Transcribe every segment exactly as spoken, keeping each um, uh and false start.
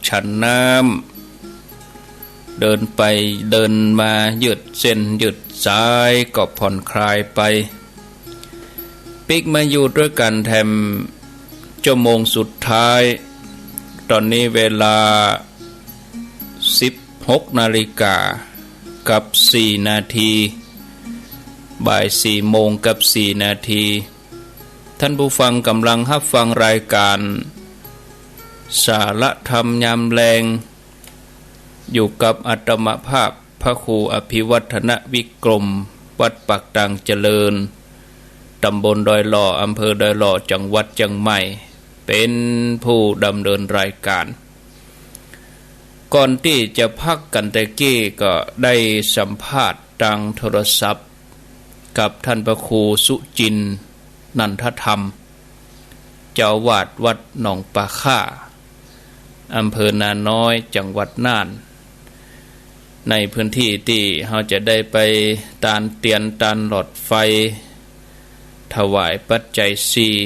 ฉันน้ำ เดินไปเดินมายืดเส้นยืดสายก็ผ่อนคลายไป ปิ๊กมาอยู่ตวยกั๋นแถม ชั่วโมงสุดท้าย ต๋อนนี้เวลา สิบหกนาฬิกากับสี่นาที บ่ายสี่โมงกับสี่นาที ท่านผู้ฟังก่ำลังฮับฟังรายก๋าน สาระธรรมยามแลง อยู่กับอาตมาภาพ พระครูอภิวัฒนวิกรม วัดปากตางเจริญ ต๋ำบลดอยหล่อ อำเภอดอยหล่อ จังหวัดเจียงใหม่ เป๋นผู้ดำเนินรายก๋าน ก่อนตี้จะพักกั๋นตะกี้ก็ได้สัมภาษณ์ตางโทรศัพท์ กับท่านพระครูสุจินต์ นันทธรรม เจ้าอาวาสวัดหนองป่าข้า อำเภอนาน้อย จังหวัดน่าน ในพื้นที่ตี้เฮาจะได้ไปตานเตียนตานหลอดไฟ ถวายปัจจัยสี่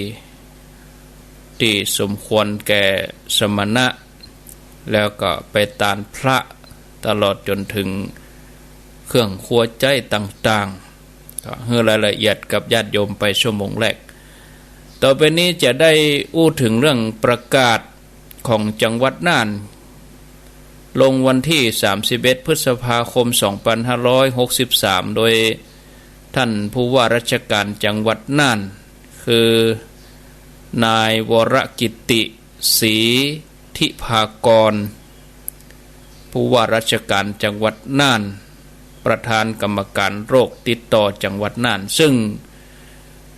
ตี้สมควรแก่สมณะ แล้วก็ไปตานพระ ตลอดจ๋นเถิงเครื่องครัวใจ๊ต่างๆ ก็หื้อรายละเอียดกับญาติโยมไปชั่วโมงแรก ต่อไปนี้จะได้อู้เถิงเรื่องประกาศของจังหวัดน่าน ลงวันตี้ สามสิบเอ็ด พฤษภาคม สองพันห้าร้อยหกสิบสาม โดยท่านผู้ว่าราชก๋านจังหวัดน่าน คือ นายวรกิตติ ศรีทิพากร ผู้ว่าราชก๋านจังหวัดน่าน ประธานกรรมการโรคติดต่อจังหวัดน่าน ซึ่ง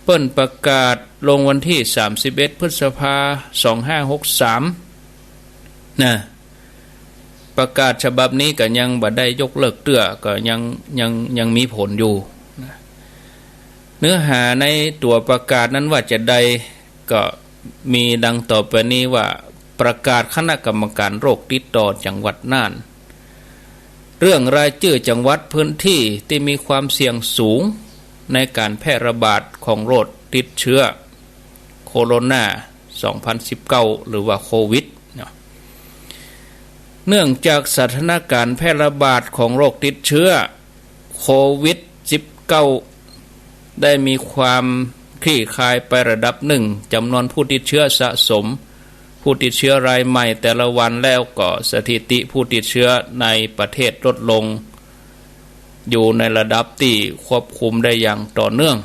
เปิ้นประกาศลงวันตี้ สามสิบเอ็ด พฤษภา สองห้าหกสาม นะ ประกาศฉบับนี้ก็ยังบ่ได้ยกเลิกเตื้อ ก็ยัง ยัง ยังมีผลอยู่นะ เนื้อหาในตั๋วประกาศนั้นว่าจาใด ก็มีดังต่อไปนี้ว่า ประกาศคณะกรรมการโรคติดต่อจังหวัดน่าน เรื่องรายจื้อจังหวัดพื้นตี้ตี้มีความเสี่ยงสูงในก๋านแพร่ระบาดของโรคติดเชื้อโคโรนา สองพันสิบเก้า หรือว่าโควิดเนาะ เนื่องจากสถานก๋ารณ์แพร่ระบาดของโรคติดเชื้อโควิด สิบเก้า ได้มีความคลี่คลายไประดับหนึ่ง จ๋ำนวนผู้ติดเชื้อสะสม ผู้ติดเชื้อรายใหม่แต่ละวัน แล้วก็สถิติผู้ติดเชื้อในประเทศลดลง อยู่ในระดับตี้ควบคุมได้อย่างต่อเนื่อง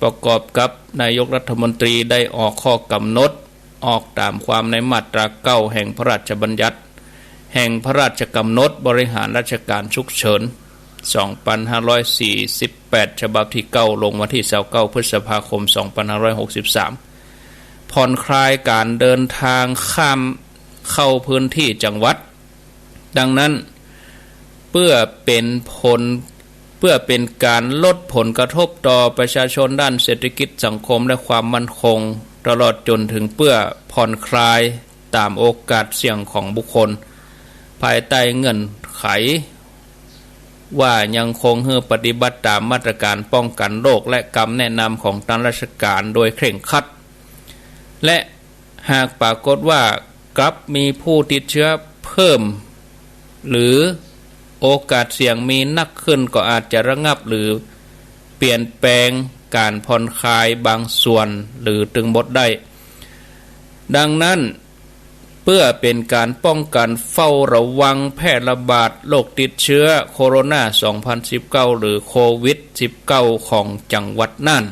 ประกอบกับนายกรัฐมนตรีได้ออกข้อกำหนด ออกต๋ามความในมาตราเก้า แห่งพระราชบัญญัติ แห่งพระราชกำหนดบริหารราชการฉุกเฉิน สองพันห้าร้อยสี่สิบแปด ฉบับตี้เก้า ลงวันตี้ ยี่สิบเก้า พฤษภาคม สองพันห้าร้อยหกสิบสาม ผ่อนคลายก๋านเดินทางข้ามเข้าพื้นตี้จังหวัด ดังนั้น เปื้อเป๋นผล เปื้อเป๋นก๋านลดผลกระทบต่อประชาชนด้านเศรษฐกิจสังคมและความมั่นคง ตลอดจ๋นเถิงเปื้อผ่อนคลายต๋ามโอกาสเสี่ยงของบุคคล ภายใต้เงื่อนไข ว่ายังคงหื้อปฏิบัติต๋ามมาตรก๋านป้องกั๋นโรคและกำแนะนำของตางราชก๋านโดยเคร่งครัด และหากปรากฏว่ากลับมีผู้ติดเชื้อเพิ่ม หรือโอกาสเสี่ยงมีนักขึ้น ก็อาจจะระงับหรือเปลี่ยนแปลงก๋านผ่อนคลายบางส่วนหรือตึงหมดได้ ดังนั้น เปื้อเป๋นก๋านป้องกั๋นเฝ้าระวังแพร่ระบาดโรคติดเชื้อโคโรนา สองพันสิบเก้า หรือโควิด สิบเก้า ของจังหวัดน่าน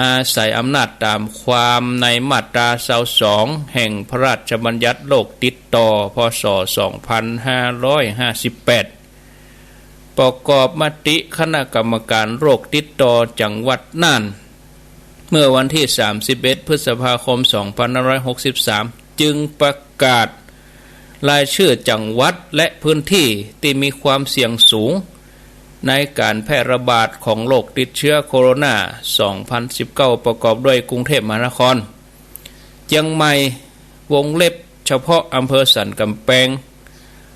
อาศัยอำนาจต๋ามความในมาตรา ยี่สิบสอง แห่งพระราชบัญญัติโรคติดต่อ พ.ศ. สองพันห้าร้อยห้าสิบแปด ประกอบมติคณะกรรมการโรคติดต่อจังหวัดน่าน เมื่อวันตี้ สามสิบเอ็ด พฤษภาคม สองพันห้าร้อยหกสิบสาม จึงประกาศรายจื้อจังหวัดและพื้นตี้ตี้มีความเสี่ยงสูงในก๋านแพร่ระบาดของโรคติดเชื้อโคโรนา สองพันสิบเก้า ประกอบด้วยกรุงเทพมหานคร เจียงใหม่ วงเล็บเฉพาะอำเภอสันก๋ำแปง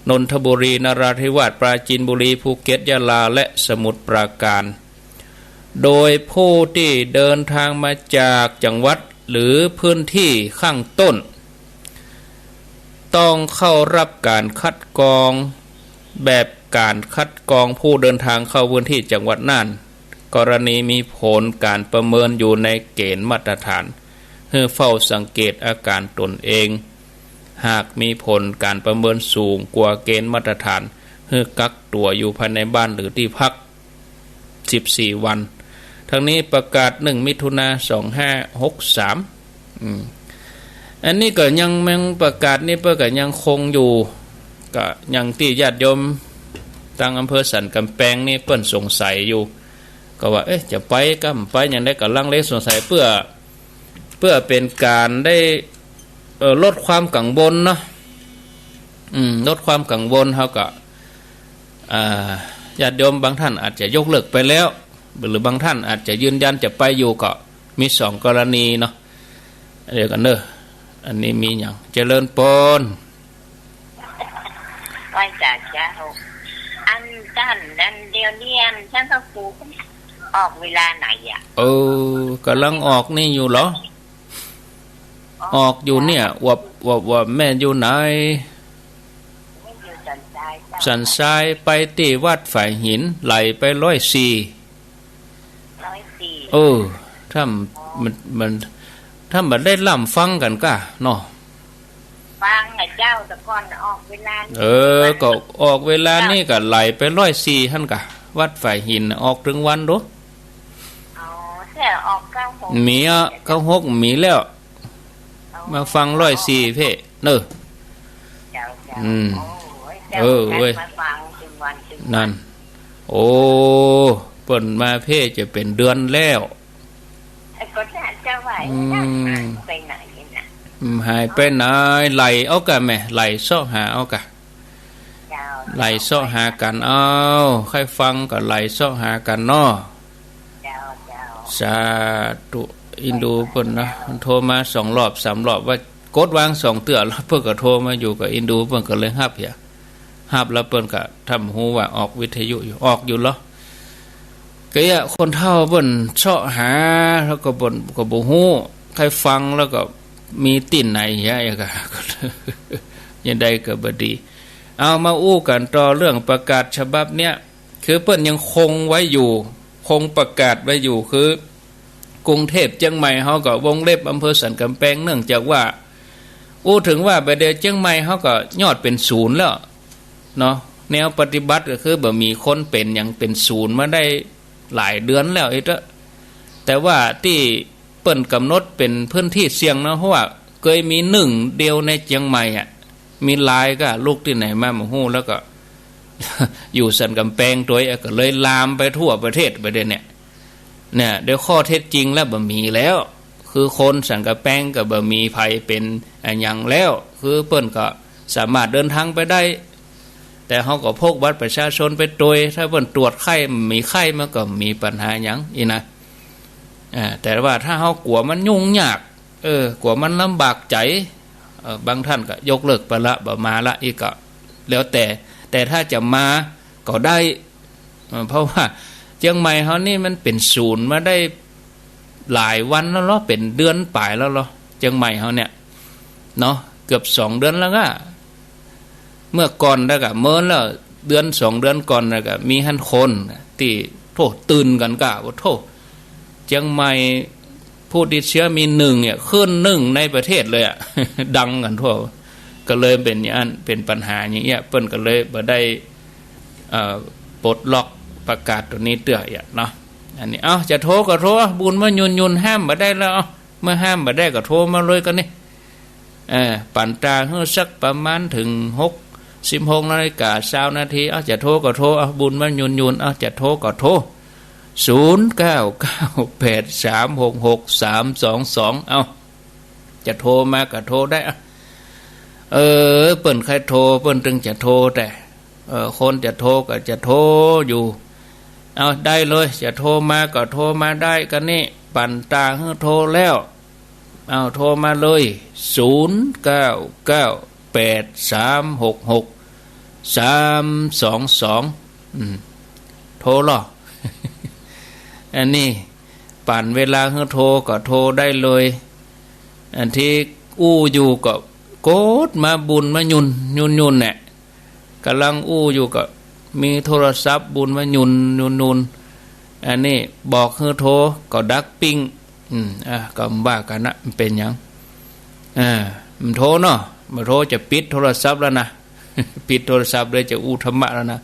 นนทบุรี นราธิวาส ปราจีนบุรี ภูเก็ต ยะลา และสมุทรปราการ โดยผู้ตี้เดินทางมาจากจังหวัดหรือพื้นตี้ข้างต้น ต้องเข้ารับก๋านคัดกรอง แบบก๋านคัดกรองผู้เดินทางเข้าพื้นที่จังหวัดน่าน กรณีมีผลก๋านประเมินอยู่ในเกณฑ์มาตรฐาน หื้อเฝ้าสังเกตอาก๋านตนเอง หากมีผลก๋านประเมินสูงกว่าเกณฑ์มาตรฐาน หื้อกักตั๋วอยู่ภายในบ้านหรือตี้พัก สิบสี่วัน ทั้งนี้ประกาศ หนึ่ง มิถุนา สองห้าหกสาม อืม อันนี้ก็ยัง ยังประกาศนี่เปิ้นก็ยังคงอยู่ ก็อย่างตี้ญาติโยมตางอำเภอสันก๋ำแปงนี่เปิ้นสงสัยอยู่ ก็ว่า เอ๊ะ จะไปก้ำไปอย่างใด ก็ลังเลสงสัย เปื้อ เปื้อเป๋นก๋านได้ เอ่อ ลดความกังวลเนาะ อืม ลดความกังวล เฮาก็ อ่า ญาติโยมบางท่านอาจจะยกเลิกไปแล้ว หรือบางท่านอาจจะยืนยันจะไปอยู่ ก็มีสองกรณีเนาะ เดี๋ยวกั๋นเนาะ อันนี้มีหยัง เจริญปอน ไหว้สาเจ้า อันต้านนั้นเดี๋ยวนี้อันต้านพระครูออกเวลาไหนอะ เออ ก๋ำลังออกนี่อยู่เหรอ ออกอยู่เนี่ย ว่า ว่า ว่าแม่อยู่ไหน แม่อยู่สันทรายเจ้า สันทรายไปตี้วัดฝายหิน ไหลไปร้อยสี่ ร้อยสี่ เออ ถ้ามัน มัน ถ้ามันได้ล่ำฟังกั๋นก้าเนาะ ฟังนะเจ้า แต่ก่อนออกเวลานี้ เออ ก็ออกเวลานี้ก็ไหลไปร้อยสี่หั้นก้า วัดฝายหินน่ะ ออกตึงวันดู อ๋อ แต่ออกเก้าหก มีอ่ะ เก้าหกมีแล้ว อ๋อ มาฟังร้อยสี่เพ่เนอะ เจ้า เจ้า อืม โอ้ย เจ้า เออ เว้ย มาฟังตึงวัน ตึงวัน นั่น โอ้ เปิ้นมาเพ่จะเป๋นเดือนแล้ว ไอ้ก็น่าจะไหว อืม หายไปไหนน่ะ อืม หายไปไหน ไหลเอาก้าแม่ ไหลเซาะหาเอาก้า เจ้า ไหลเซาะหากั๋นเอา ใค่ฟังก็ไหลเซาะหากั๋นเนาะ เจ้า เจ้า สาธุ อินดูเปิ้นนะ มันโทรมาสองรอบสามรอบ ว่ากดวางสองเตื้อ แล้วเปิ้นก็โทรมาอยู่ ก็อินดูเปิ้นก็เลยฮับเหีย ฮับแล้วเปิ้นก็ถ้ำฮู้ว่าออกวิทยุอยู่ ออกอยู่เหรอ ก็เยียะคนเฒ่าเปิ้นเซาะหา แล้วก็บ่น ก็บ่ฮู้ ใค่ฟังแล้วก็มีตี้ไหนเยียะ ก็ ยังใดก็บ่ดี เอามาอู้กั๋นต่อเรื่องประกาศฉบับเนี้ย คือเปิ้นยังคงไว้อยู่ คงประกาศไว้อยู่ คือ กรุงเทพฯ เจียงใหม่เฮาก็วงเล็บอำเภอสันก๋ำแปง เนื่องจากว่า อู้เถิงว่าบ่าเดี่ยวเจียงใหม่เฮาก็ยอดเป๋นศูนย์แล้วเนาะ แนวปฏิบัติก็คือบ่มีคนเป๋นหยัง เป๋นศูนย์มาได้หลายเดือนแล้วอิเต๊อะ แต่ว่าตี้เปิ้นกำหนดเป๋นพื้นที่เสี่ยงเนาะ เพราะว่าเกยมีหนึ่งเดียวในเจียงใหม่อะ มีหลายก้า ลูกตี้ไหนมาบ่ฮู้ แล้วก็ อยู่สันก๋ำแปงตวย ก็เลยลามไปทั่วประเทศไปเดี๋ยวเนี่ย เนี่ย เดี๋ยวข้อเท็จจริงแล้วบ่มีแล้ว คือคนสันก๋ำแปงก็บ่มีใผเป๋นอะหยังแล้ว คือเปิ้นก็สามารถเดินทางไปได้ แต่เฮาก็พกบัตรประชาชนไปตวย ถ้าเปิ้นตรวจไข้ มีไข้มันก็มีปัญหาหยังอี้นะ อ่า แต่ว่าถ้าเฮากั๋วมันยุ่งยาก เออ กั๋วมันลำบากใจ๋ เออ บางท่านก็ยกเลิกไปละ บ่มาละ อี้ก็แล้วแต่ แต่ถ้าจะมาก็ได้ เอ่อ เพราะว่าเจียงใหม่เฮานี่มันเป๋นศูนย์มาได้หลายวันแล้วเหรอ เป๋นเดือนป๋ายแล้วเหรอ เจียงใหม่เฮาเนี่ย เนาะ เกือบสองเดือนแล้วก้า เมื่อก่อนแล้วก้า เมินแล้ว เดือนสองเดือนก่อนแล้วก้า มีหั้นคนตี้ โธ่ ตื่นกั๋นก้า ว่า โธ่ เจียงใหม่ผู้ติดเชื้อมีหนึ่งเนี่ย ขึ้นหนึ่งในประเทศเลยอะ ดังกั๋นทั่ว ก็เลยเป๋นอย่างอั้น เป๋นปัญหาอย่างเงี้ย เปิ้นก็เลยบ่ได้ เอ่อ ปลดล็อกประกาศตั๋วนี้เตื้อเอี้ยเนาะ อันนี้ เอ้า จะโทรก็โทร บุญมายุนยุน ห้ามบ่ได้แล้ว เอ้า เมื่อห้ามบ่ได้ก็โทรมาเลยก็นี่ เอ่อ ปั๋นตาหื้อสักประมาณเถิงหก สิบหกนาฬิกาซาวนาที เอ้า จะโทรก็โทร เอ้า บุญมายุนยุน เอ้า จะโทรก็โทร ศูนย์เก้าเก้าแปดสามหกหกสามสองสอง เอ้า จะโทรมาก็โทรได้ เอ้า เออ เปิ้นใค่โทร เปิ้นตึงจะโทรแต่ เออ คนจะโทรก็จะโทรอยู่ เอา ได้เลย จะโทรมาก็โทรมาได้ก็นี่ ปั๋นตาหื้อโทรแล้ว เอา โทรมาเลย ศูนย์เก้าเก้าแปดสามหกหกสามสองสอง อืม โทรลอ อันนี้ ปั๋นเวลาหื้อโทรก็โทรได้เลย อันตี้อู้อยู่ก็ กดมาบุญมายุนยุนยุนเนี่ย ก่ำลังอู้อยู่ก็มีโทรศัพท์บุญมายุนยุนยุน อันนี้บอกหื้อโทรก็ดักปิ้ง อืม อ่ะ ก็บ่ากั๋นนะ มันเป๋นหยัง อ่า มันโทรเนาะ บ่โทรจะปิดโทรศัพท์แล้วนะ ปิดโทรศัพท์เลยจะอู้ธรรมะแล้วนะ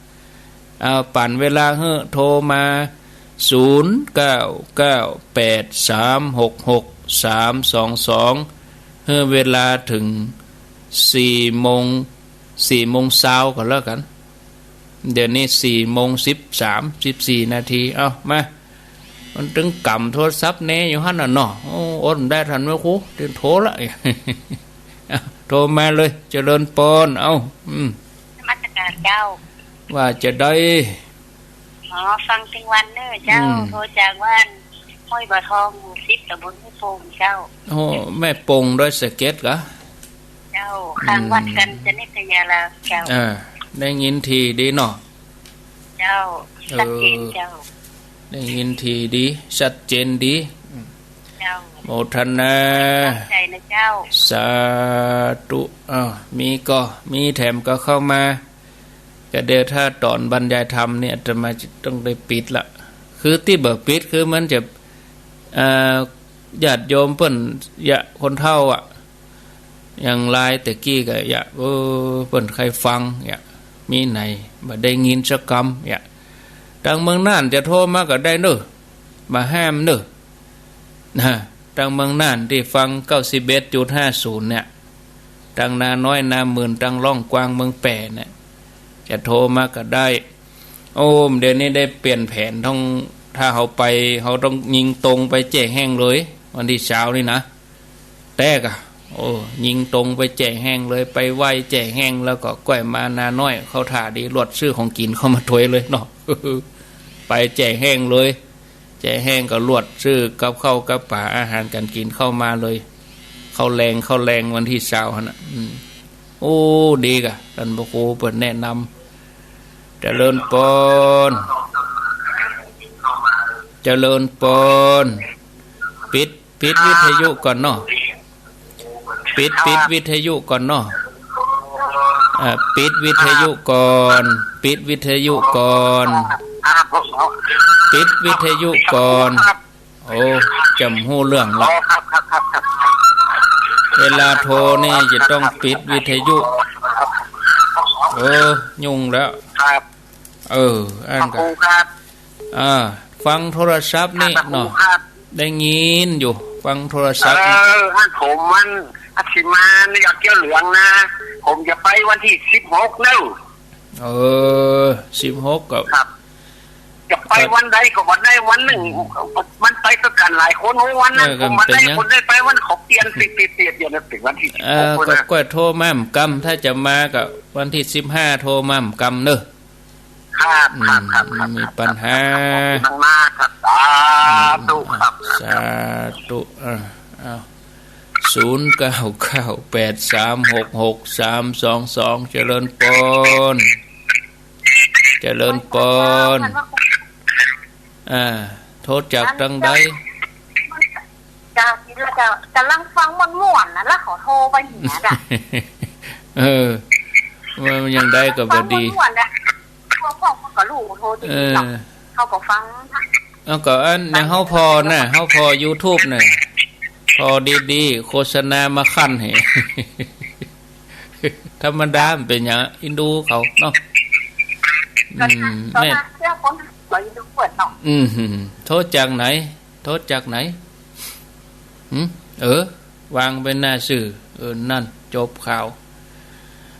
เอา ปั๋นเวลาหื้อโทรมา ศูนย์เก้าเก้าแปดสามหกหกสามสองสอง หื้อเวลาเถิงสี่โมง สี่โมงซาวก่อนแล้วกั๋น เดี๋ยวนี้สี่โมงสิบสาม สิบสี่นาที เอา มา มันตึงก๋ำโทรศัพท์แน่อยู่หั้นน่ะเนาะ โอ้ อดบ่ได้ ต้านพระครู เดี๋ยวโทรละ เอา โทรมาเลย เจริญปอน เอา อืม นมัสก๋านเจ้า ว่าจะได้ อ๋อ ฟังตึงวันเน่อเจ้า อืม โทรจากบ้านห้วยบ่อทอง หมู่สิบ ตำบลห้วยโป่งเจ้า โอ้ แม่โป่งดอยสะเก็ดกา เจ้า ข้างวัดกาญจนิตยารามเจ้า อ่า ได้ยินถี่ดีเนาะ เจ้า เออ ชัดเจนเจ้า ได้ยินถี่ดี ชัดเจนดี เจ้า โมทนา ตั้งใจนะเจ้า สาธุ อ้าว มีก่อ มีแถมก่อเข้ามา ก็เดี๋ยวถ้าต๋อนบรรยายธรรมเนี่ย อาตมาจะต้องได้ปิดละ คือตี้บ่ปิด คือมันจะ เอ่อ ญาติโยมเปิ้น ยะ คนเฒ่าอะ อย่างไลน์แต่กี้ก็ยะ เออ เปิ้นใค่ฟัง ยะ มีไหน บ่ได้ยินสักกำ ยะ ตางเมืองน่านจะโทรมาก็ได้เน่อ บ่ห้ามเน่อ นะ ตางเมืองน่านตี้ฟัง เก้าสิบเอ็ดจุดห้าศูนย์ เนี่ย ตางนาน้อย นาหมื่น ตางล่องกวาง เมืองแป้เนี่ย จะโทรมาก็ได้ โอ้ เดี๋ยวนี้ได้เปลี่ยนแผน ต้อง ถ้าเฮาไป เฮาต้องยิงตรงไปแจ้แห้งเลย วันตี้ซาวนี่นะ แต๊กะ โอ้ ยิงตรงไปแจ้แห้งเลย ไปไหว้แจ้แห้ง แล้วก็ก้อยมานาน้อย เข้าท่าดี ลวดซื้อของกิ๋นเข้ามาตวยเลยเนาะ ไปแจ้แห้งเลย แจ้แห้งก็ลวดซื้อกับข้าวกับป๋า อาหารก๋านกิ๋นเข้ามาเลย ข้าวแลง ข้าวแลงวันตี้ซาวหั้นน่ะ อืม โอ้ ดีกะ ต้านพระครูเปิ้นแนะนำ เจริญปอน เจริญปอน ปิด ปิดวิทยุก่อนเนาะ ปิด ปิดวิทยุก่อนเนาะ อ่า ปิดวิทยุก่อน ปิดวิทยุก่อน ครับผม ปิดวิทยุก่อน ครับ โอ้ จ๋ำฮู้เรื่องละ อ๋อ ครับ ครับ ครับ ครับ เวลาโทรนี่จะต้องปิดวิทยุ เออ ยุ่งแล้ว ครับ เออ อั้นก็ พระครูครับ อ่า ฟังโทรศัพท์นี่เนาะ ครับ ได้ยินอยู่ ฟังโทรศัพท์ เออ อันผมมันอาตมานี่อยากเกี้ยวเหลืองนะ ผมจะไปวันตี้สิบหกเน่อ เออ สิบหกก็ ครับ จะไปวันใดก็วันใดวันนึ่ง มันไปก็กั๋นหลายคน โอ้ วันนั้น เออ ผมมาได้ ก็เป๋นหยัง คนได้ไปวันขอเปลี่ยน เปลี่ยน เปลี่ยน เปลี่ยน เปลี่ยนวันตี้ เออ สิบหก ก็ นะ ก็โทรมาหม่ำกำ ถ้าจะมาก็วันตี้สิบห้าโทรมาหม่ำกำเน่อ ครับ ครับ ครับ ครับ อืม บ่มีปัญหา ครับ ขอบคุณมากๆ ครับ สาธุ ครับ สาธุ อ่า เอา ศูนย์เก้าเก้าแปดสามหกหกสามสองสอง เจริญปอน เจริญปอน อ่า โทรจากตางใด จ้ะ แล้วก็ก่ำลังฟังม่วนๆ นะ แล้วเขาโทรไปหั้นน่ะ เออ ว่ามันยังได้ก็บ่ดี ฟังม่วนๆ นะ พวกพ่องมันก็ฮู้โทรจริงๆ เนาะ เออ เขาก็ฟัง เอาก็อันเนี่ย เฮาผ่อน่ะ เฮาผ่อยูทูบน่ะ ผ่อดีๆ โฆษณามาคั่นแหม ธรรมดา มันเป๋นหยัง อินดูเขาเนาะ อืม แม่ เจ้าคนก็อินดูเปิ้นเนาะ อืม โทรจากไหน โทรจากไหน หึ เออ วางไปหน้าซื่อ เออ นั่น จบข่าว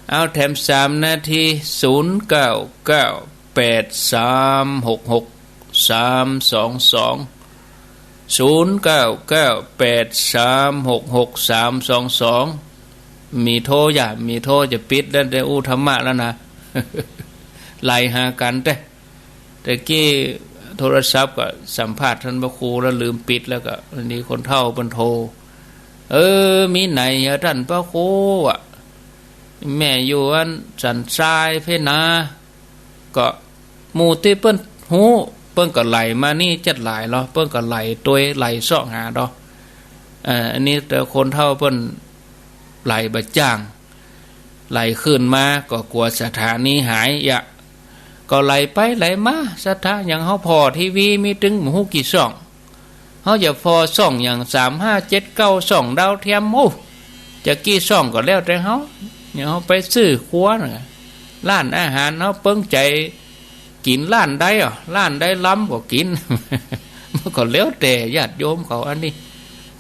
เอา แถมสามนาที ศูนย์เก้าเก้าแปดสามหกหกสามสองสอง ศูนย์เก้าเก้าแปดสามหกหกสามสองสอง มีโทรอย่า มีโทรจะปิดแล้ว ได้อู้ธรรมะแล้วนะ ไลน์หากั๋นแต๊ แต่กี้โทรศัพท์ก็สัมภาษณ์ต้านพระครูแล้วลืมปิด แล้วก็อันนี้คนเฒ่าเปิ้นโทร เออ มีไหนอะต้านพระครูอะ แม่อยู่อันสันทรายเพนา ก็หมู่ตี้เปิ้นฮู้ เปิ้นก็ไหลมานี่จัดหลายลอ เปิ้นก็ไหลตวย ไหลเซาะหาดอ เอ่อ อันนี้แต่คนเฒ่าเปิ้น ไหลบ่าจ้าง ไหลขึ้นมาก็กั๋วศรัทธานี้หายยะ ก็ไหลไปไหลมา ศรัทธาอย่างเฮาผ่อทีวีมีตึงบ่ฮู้กี่ช่อง เฮาจะผ่อช่องอย่างสามห้าเจ็ดเก้า ช่องดาวเทียม โอ้ จะกี่ช่องก็แล้วแต่เฮา อย่างเฮาไปซื้อครัวน่ะ ร้านอาหารเฮาเปิงใจ๋กิ๋นร้านใดอ่ะ ร้านใดลำก็กิ๋น มันก็แล้วแต่ญาติโยมเขา อันนี้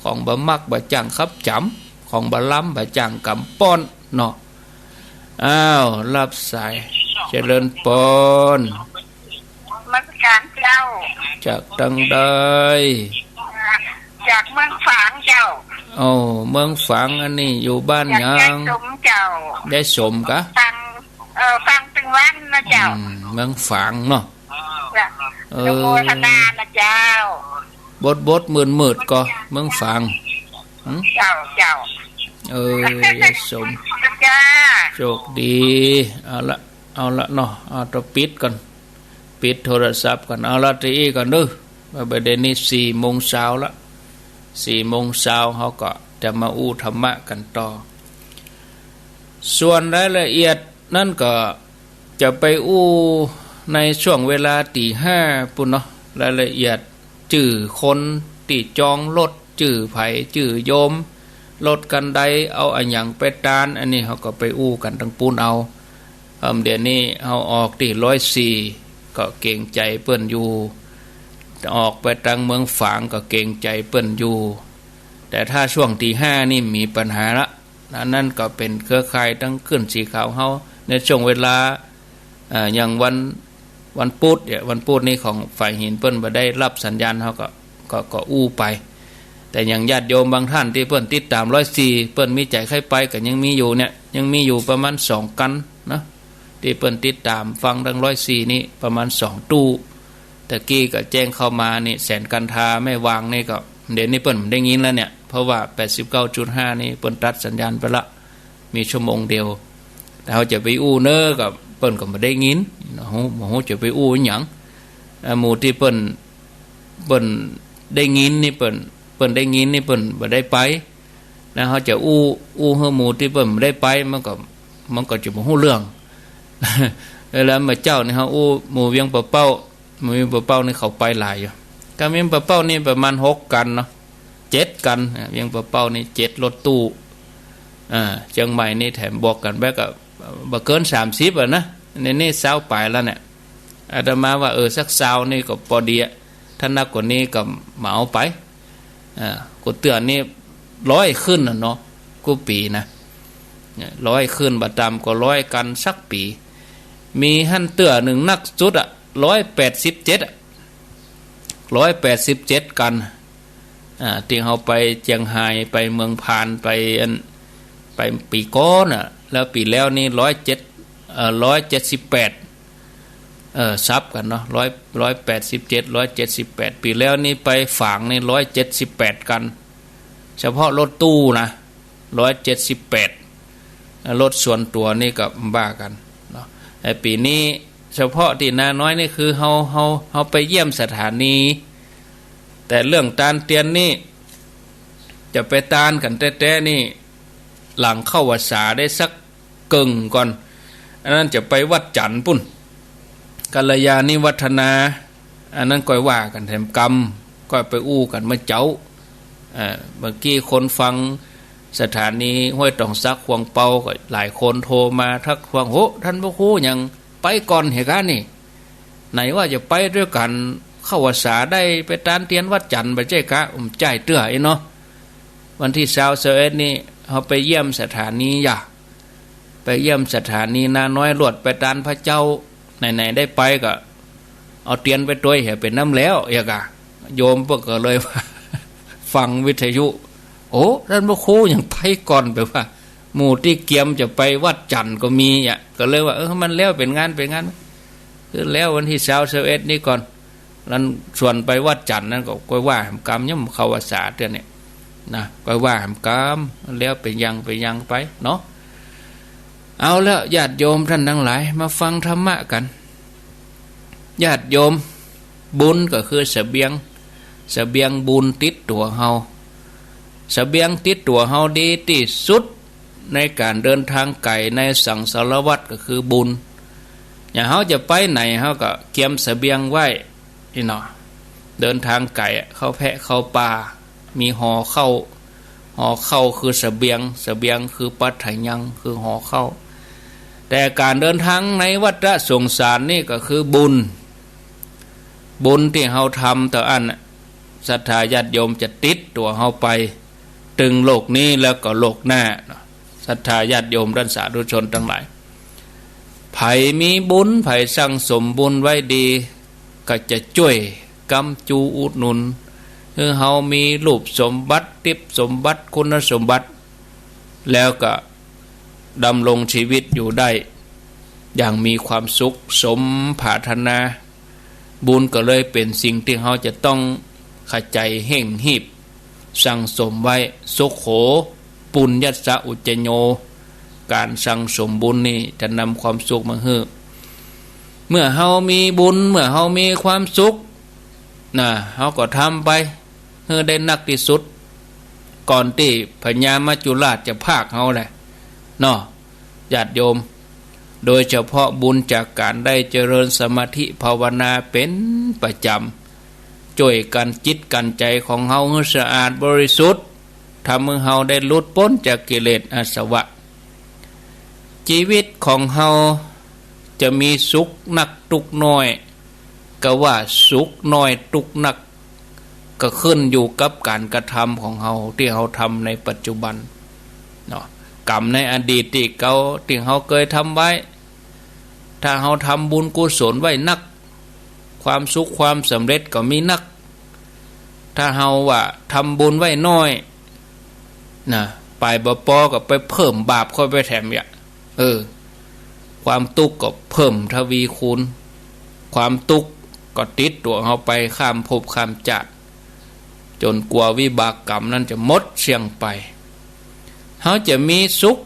ของบ่มักบ่จ้างขับจ๋ำ ของบ่ลำบ่จ้างกำป้อนเนาะ อ้าว รับสาย เจริญปอน นมัสก๋านเจ้า จากตังใด จากเมืองฝางเจ้า โอ้ เมืองฝาง อันนี้อยู่บ้านหยัง ยายสมเจ้า ยายสมกะ ฟัง เอ่อ ฟังตึงวันนะเจ้า อืม เมืองฝางเนาะ เจ้า เออ อนุโมทนานะเจ้า บดบดมืดมืดก็เมืองฝาง หืม เจ้า เจ้า เออ ยายสม จ้า โชคดี เอาละ เอาละเนาะ เอา ต้องปิดก่อน ปิดโทรศัพท์ก่อน เอาละ ตี้อี้ก่อนเด้อ บ่าเดี๋ยวนี้สี่โมงเช้าละ สี่โมงเช้า เฮาก็จะมาอู้ธรรมะกั๋นต่อ ส่วนรายละเอียดนั้นก็จะไปอู้ในช่วงเวลาตี้ห้าปู้นเนาะ รายละเอียด จื้อคนตี้จองรถ จื้อใผ จื้อโยม รถคันใด เอาอะหยังไปตาน อันนี้เฮาก็ไปอู้กั๋นตังปู้นเอา เอิ่ม เดี๋ยวนี้เฮาออกตี้ร้อยสี่ ก็เกรงใจ๋เปิ้นอยู่ ออกไปตังเมืองฝางก็เกรงใจ๋เปิ้นอยู่ แต่ถ้าช่วงตี้ห้านี่มีปัญหาละ อันนั้นก็เป๋นเครือข่ายตังคลื่นสีขาวเฮา ในช่วงเวลา เอ่อ อย่างวัน วันปุธเนี่ย วันปุธนี่ของฝ่ายหินเปิ้นบ่ได้ฮับสัญญาณ เฮาก็ ก็ ก็อู้ไป แต่อย่างญาติโยมบางต้านตี้เปิ้นติดต๋ามร้อยสี่ เปิ้นมีใจ๋ใค่ไปก็ยังมีอยู่เนี่ย ยังมีอยู่ประมาณสองคันนะ ตี้เปิ้นติดต๋ามฟังตังร้อยสี่นี่ประมาณสองตู้ ตะกี้ก็แจ้งเข้ามานี่ แสนกันทา แม่วางนี่ก็ เดี๋ยวนี้เปิ้นบ่ได้ยินแล้วเนี่ย เพราะว่าแปดสิบเก้าจุดห้านี่เปิ้นตัดสัญญาณไปละ มีชั่วโมงเดียว แต่เฮาจะไปอู้เน้อก็เปิ้นก็บ่ได้ยิน บ่ฮู้ บ่ฮู้จะไปอู้อะหยัง เอ่อ หมู่ตี้เปิ้น เปิ้นได้ยินนี่เปิ้น เปิ้นได้ยินนี่เปิ้นบ่ได้ไปนะ เฮาจะอู้ อู้หื้อหมู่ตี้เปิ้นบ่ได้ไป มันก็ มันก็จะบ่ฮู้เรื่อง แล้วเมื่อเจ๊านี่เฮาอู้หมู่เวียงป่าเป้า หมู่เวียงป่าเป้านี่เขาไปหลายอยู่ กำเวียงป่าเป้านี่ประมาณหกคันเนาะ เจ็ดคัน อ่า เวียงป่าเป้านี่เจ็ดรถตู้ อ่า เจียงใหม่นี่แถมบวกกั๋นไปก็บ่เกินสามสิบอะนะ ในนี้ซาวปลายแล้วเนี่ย อาตมาว่า เออ สักซาวนี่ก็ปอดีอะ ถ้านักกว่านี้ก็เหมาไป อ่า กู้เตื้อนี่ร้อยขึ้นน่ะเนาะ กู้ปี๋นะ เนี่ย ร้อยขึ้น บ่ต่ำก็ร้อยคันสักปี๋ มีหั้นเตื้อนึ่งนักสุดอะ ร้อยแปดสิบเจ็ดอะ ร้อยแปดสิบเจ็ดคัน อ่า ตี้เฮาไปเจียงฮาย ไปเมืองพาน ไปอัน ไปปี๋ก่อนน่ะ แล้วปี๋แล้วนี่ร้อยเจ็ด เอ่อ ร้อยเจ็ดสิบแปด เอ่อ สับกั๋นเนาะ ร้อย ร้อยแปดสิบเจ็ด ร้อยเจ็ดสิบแปด ปี๋แล้วนี่ไปฝางนี่ร้อยเจ็ดสิบแปดคัน เฉพาะรถตู้นะ ร้อยเจ็ดสิบแปด รถส่วนตั๋วนี่ก็บ่ากั๋นเนาะ แต่ปี๋นี้เฉพาะตี้นาน้อยนี่คือเฮา เฮา เฮาไปเยี่ยมสถานี แต่เรื่องตานเตียนนี่ จะไปตานกั๋นแต๊ๆ นี่ หลังเข้าพรรษาได้สักเกิ่งก่อน อันนั้นจะไปวัดจันทน์ปู้น กัลยาณิวัฒนา อันนั้นก้อยว่ากั๋นแถมกำ ก้อยไปอู้กั๋นเมื่อเจ๊า อ่า เมื่อกี้คนฟังสถานีห้วยตองสัก ฮวงเปา ก็หลายคนโทรมาทักท้วง โห ต้านพระครูยังไปก่อนเหรอกะนี่ ไหนว่าจะไปตวยกั๋น เข้าพรรษาได้ไปตานเตียนวัดจันทน์ บ่ใจ้กะ อุ้ม ใจ้เตื้ออี้เนาะ วันตี้ซาว ซาวเอ็ดนี่ เฮาไปเยี่ยมสถานีอย่า ไปเยี่ยมสถานีนาน้อย ลวดไปตานพระเจ้า ไหนๆ ได้ไปก็เอาเตียนไปตวยเหียเป๋นน้ำแล้ว เหียกะ โยมเปิ้นก็เลยว่า ฟังวิทยุ โอ้ ต้านพระครูยังไปก่อน แปลว่า หมู่ตี้เกียมจะไปวัดจันทน์ก็มีอ่ะ ก็เลยว่า เออ มันแล้วเป๋นงาน เป๋นงาน คือแล้ววันตี้ซาว ซาวเอ็ดนี่ก่อน นั้นส่วนไปวัดจันทน์นั้นก็ก้อยว่าแหมกำ ยังบ่เข้าพรรษาเตื้อเนี่ย นะ ก้อยว่าแหมกำ แล้วเป๋นอย่าง เป๋นอย่างไปเนาะ เอาละ ญาติโยมต้านตังหลาย มาฟังธรรมะกั๋น ญาติโยม บุญก็คือเสบียง เสบียงบุญติดตั๋วเฮา เสบียงติดตั๋วเฮาดีตี้สุด ในก๋านเดินตางไก๋ในสังสารวัฏก็คือบุญ อย่างเฮาจะไปไหนเฮาก็เกียมเสบียงไว้ นี่เนาะ เดินตางไก๋อะ เข้าแพะเข้าป่า มีห่อข้าว ห่อข้าวคือเสบียง เสบียงคือปัจจัยยัง คือห่อข้าว แต่ก๋านเดินตางในวัฏสงสารนี่ก็คือบุญ บุญตี้เฮาทำเต้าอั้นน่ะ ศรัทธาญาติโยมจะติดตั๋วเฮาไป ตึงโลกนี้แล้วก็โลกหน้าเนาะ ศรัทธาญาติโยมต้านสาธุชนตังหลาย ใผมีบุญ ใผสั่งสมบุญไว้ดี ก็จะจ้วยก๊ำจูอุดหนุน หื้อเฮามีรูปสมบัติ ทรัพย์สมบัติ คุณสมบัติ แล้วก็ดำรงชีวิตอยู่ได้อย่างมีความสุขสมปรารถนา บุญก็เลยเป๋นสิ่งตี้เฮาจะต้องขยันเฮ่งฮีบสั่งสมไว้ สุโข ปุญญัสสะอุจจโย ก๋านสั่งสมบุญนี่จะนำความสุขมาหื้อ เมื่อเฮามีบุญ เมื่อเฮามีความสุข น่ะ เฮาก็ทำไป หื้อได้นักตี้สุด ก่อนตี้พญามัจจุราชจะพรากเฮาแหละ เนาะ ญาติโยม โดยเฉพาะบุญจากก๋านได้เจริญสมาธิภาวนาเป๋นประจ๋ำ จ้วยกั๋นจิตกั๋นใจ๋ของเฮาหื้อสะอาดบริสุทธิ์ ทำหื้อเฮาได้หลุดป๊นจากกิเลสอาสวะ จีวิตของเฮาจะมีสุขนักตุ๊กข์น้อย ก็ว่าสุขน้อยตุ๊กข์นัก ก็ขึ้นอยู่กับก๋านกระทำของเฮาตี้เฮาทำในปัจจุบันเนาะ กรรมในอดีตตี้เก่าตี้เฮาเกยทำไว้ ถ้าเฮาทำบุญกุศลไว้นัก ความสุขความสำเร็จก็มีนัก ถ้าเฮาว่าทำบุญไว้น้อย น่ะ ไปบ่ปอก็ไปเพิ่มบาปเข้าไปแถมอีก เออ ความตุ๊กข์ก็เพิ่มทวีคูณ ความตุ๊กข์ก็ติดตั๋วเฮาไปข้ามภพข้ามจาติ จ๋นกว่าวิบากกรรมนั้นจะหมดเสี้ยงไป เฮาจะมีสุข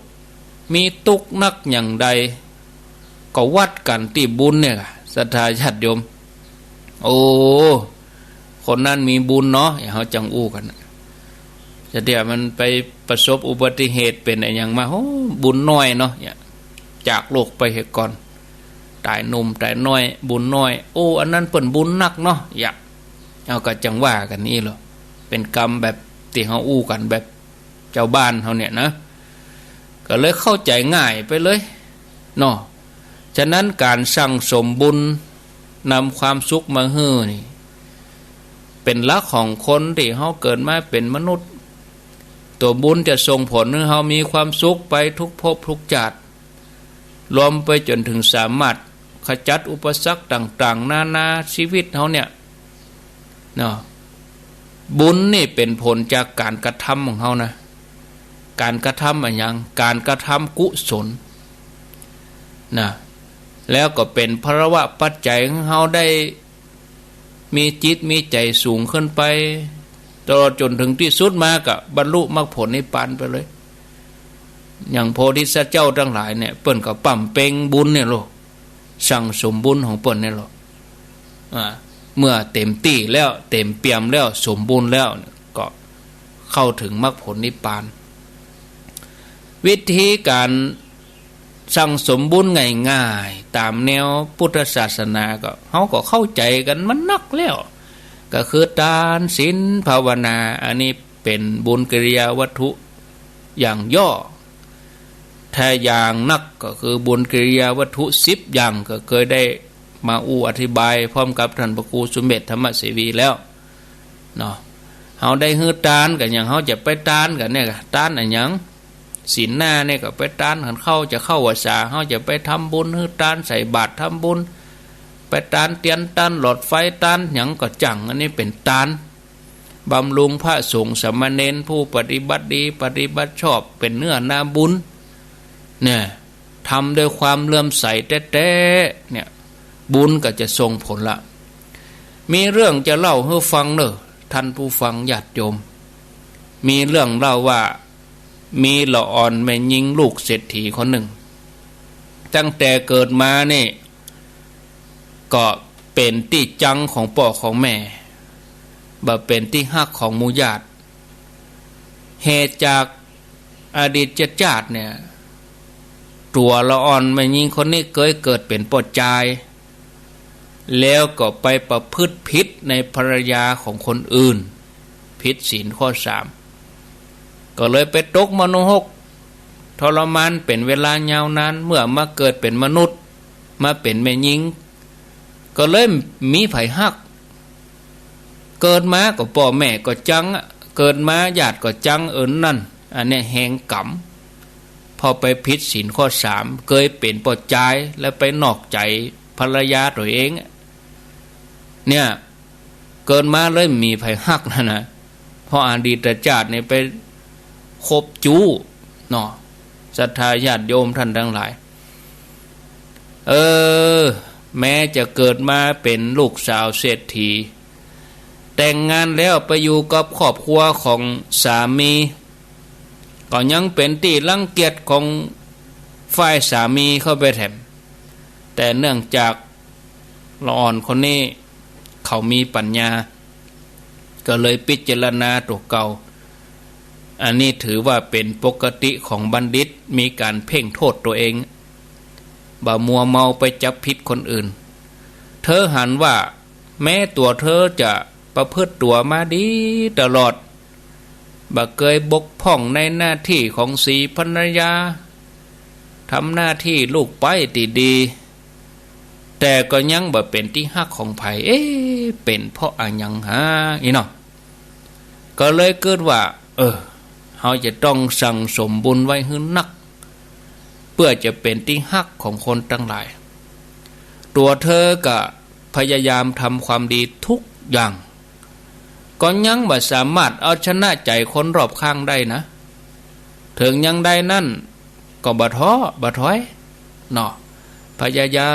มีตุ๊กข์นักอย่างใด ก็วัดกั๋นตี้บุญเนี่ย ศรัทธาญาติโยม โอ้ คนนั้นมีบุญเนาะ อย่างเฮาจั่งอู้กั๋น จะเดี๋ยวมันไปประสบอุบัติเหตุเป๋นอะหยังมา โอ้ บุญน้อยเนาะ เนี่ย จากโลกไปเหียก่อน ต๋ายหนุ่มต๋ายน้อย บุญน้อย โอ้ อันนั้นเปิ้นบุญนักเนาะ เนี่ย เฮาก็จั่งว่ากั๋นอี้ลอ เป๋นกำแบบตี้เฮาอู้กั๋นแบบ จาวบ้านเฮาเนี่ยนะ ก็เลยเข้าใจ๋ง่ายไปเลยเนาะ ฉะนั้นก๋านสั่งสมบุญนำความสุขมาหื้อนี่ เป๋นหลักของคนตี้เฮาเกิดมาเป๋นมนุษย์ ตั๋วบุญจะส่งผลหื้อเฮามีความสุขไปทุกภพทุกจาติ รวมไปจ๋นเถิงสามารถขจัดอุปสรรคต่างๆ นานา จีวิตเฮาเนี่ย เนาะ บุญนี่เป๋นผลจากก๋านกระทำของเฮานะ ก๋านกระทำอะหยัง ก๋านกระทำกุศล นะ แล้วก็เป๋นพลวะปัจจัยหื้อเฮาได้มีจิตมีใจ๋สูงขึ้นไป ตลอดจ๋นเถิงตี้สุดมาก็บรรลุมรรคผลนิพพานไปเลย อย่างโพธิสัตว์เจ้าตังหลายเนี่ย เปิ้นก็บำเพ็ญบุญเนี่ยลอ สั่งสมบุญของเปิ้นเนี่ยลอ อ่า เมื่อเต๋มตี้แล้ว เต๋มเปี่ยมแล้ว สมบูรณ์แล้ว ก็เข้าเถิงมรรคผลนิพพาน วิธีก๋านสั่งสมบุญง่ายๆ ต๋ามแนวพุทธศาสนาก็ เฮาก็เข้าใจ๋กั๋นมานักแล้ว ก็คือตาน ศีล ภาวนา อันนี้เป๋นบุญกิริยาวัตถุอย่างย่อ ถ้าอย่างนักก็คือบุญกิริยาวัตถุสิบอย่าง ก็เกยได้มาอู้อธิบายพร้อมกับต้านพระครูสุเมธธรรมเสวีแล้วเนาะ เฮาได้หื้อตานกั๋น อย่างเฮาจะไปตานกั๋นเนี่ย ตานอะหยัง ศีลห้าเนี่ยก็ไปตานกั๋น เข้า จะเข้าพรรษา เฮาจะไปทำบุญ หื้อตาน ใส่บาตร ทำบุญ ไปตานเตียน ตานหลอดไฟ ตานหยังก็จั่ง อันนี้เป๋นตาน บำรุงพระสงฆ์สามเณรผู้ปฏิบัติดีปฏิบัติชอบ เป๋นเนื้อนาบุญ เนี่ย ทำด้วยความเลื่อมใสแต๊ๆ เนี่ย บุญก็จะส่งผลละ มีเรื่องจะเล่าหื้อฟังเน่อ ต้านผู้ฟังญาติโยม มีเรื่องเล่าว่า มีละอ่อนแม่ญิงลูกเศรษฐีคนนึ่ง ตั้งแต่เกิดมานี่ ก็เป๋นตี้จังของป้อของแม่ บ่เป๋นตี้ฮักของหมู่ญาติ เหตุจาก อดีตจาติเนี่ย ตั๋วละอ่อนแม่ญิงคนนี้เกยเกิดเป๋นป้อจาย แล้วก็ไปประพฤติผิดในภรรยาของคนอื่น ผิดศีลข้อสาม ก็เลยไปตกมโนรก ทรมานเป๋นเวลายาวนาน เมื่อมาเกิดเป๋นมนุษย์ มาเป๋นแม่ญิง ก็เลยบ่มีใผฮัก เกิดมาก็ป้อแม่ก็จังอะ เกิดมาญาติก็จัง เออ นั่น อันเนี้ยแฮงกรรม เพราะไปผิดศีลข้อสาม เกยเป๋นป้อจาย แล้วไปนอกใจ๋ภรรยาตั๋วเองอะ เนี่ย เกิดมาเลยบ่มีใผฮักนั่นนะ เพราะอดีตจาติเนี่ยไปคบจู๊เนาะ ศรัทธาญาติโยมท่านตังหลาย เออ แม้จะเกิดมาเป๋นลูกสาวเศรษฐี แต่งงานแล้วไปอยู่กับครอบครัวของสามี ก็ยังเป๋นตี้รังเกียจของฝ่ายสามีเข้าไปแถม แต่เนื่องจากละอ่อนคนนี้เขามีปัญญา ก็เลยพิจารณาตั๋วเก่า อันนี้ถือว่าเป๋นปกติของบัณฑิต มีก๋านเพ่งโต้ษตั๋วเอง บ่มัวเมาไปจับผิดคนอื่น เธอหันว่าแม้ตั๋วเธอจะประพฤติตั๋วมาดีตลอด บ่เกยบกพร่องในหน้าตี้ของสีภรรยา ทำหน้าตี้ลูกใป๊ตี้ดี แต่ก็ยังบ่เป๋นตี้ฮักของใผ เอ๊ะ เป๋นเพราะอะหยังหา อี้เนาะ ก็เลยกึ๊ดว่า เออ เฮาจะต้องสั่งสมบุญไว้หื้อนัก เปื้อจะเป๋นตี้ฮักของคนตังหลาย ตั๋วเธอก็พยายามทำความดีทุกอย่าง ก็ยังบ่สามารถเอาชนะใจ๋คนรอบข้างได้นะ เถิงอย่างใดนั้นก็บ่ท้อบ่ถอยเนาะ พยายา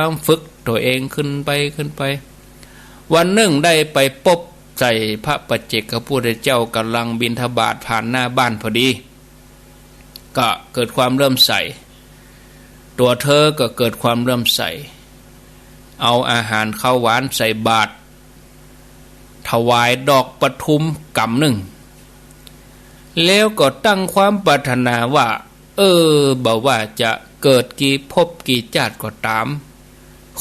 มฝึกตั๋วเองขึ้นไป ขึ้นไป วันนึ่งได้ไปปบใจ๋พระปัจเจกพุทธเจ้าก่ำลังบิณฑบาตผ่านหน้าบ้านพอดี ก็เกิดความเลื่อมใส ตั๋วเธอก็เกิดความเลื่อมใส เอาอาหารคาวหวานใส่บาตร ถวายดอกปทุมก๋ำนึ่ง แล้วก็ตั้งความปรารถนาว่า เออ บ่ว่าจะเกิดกี่ภพกี่จาติก็ต๋าม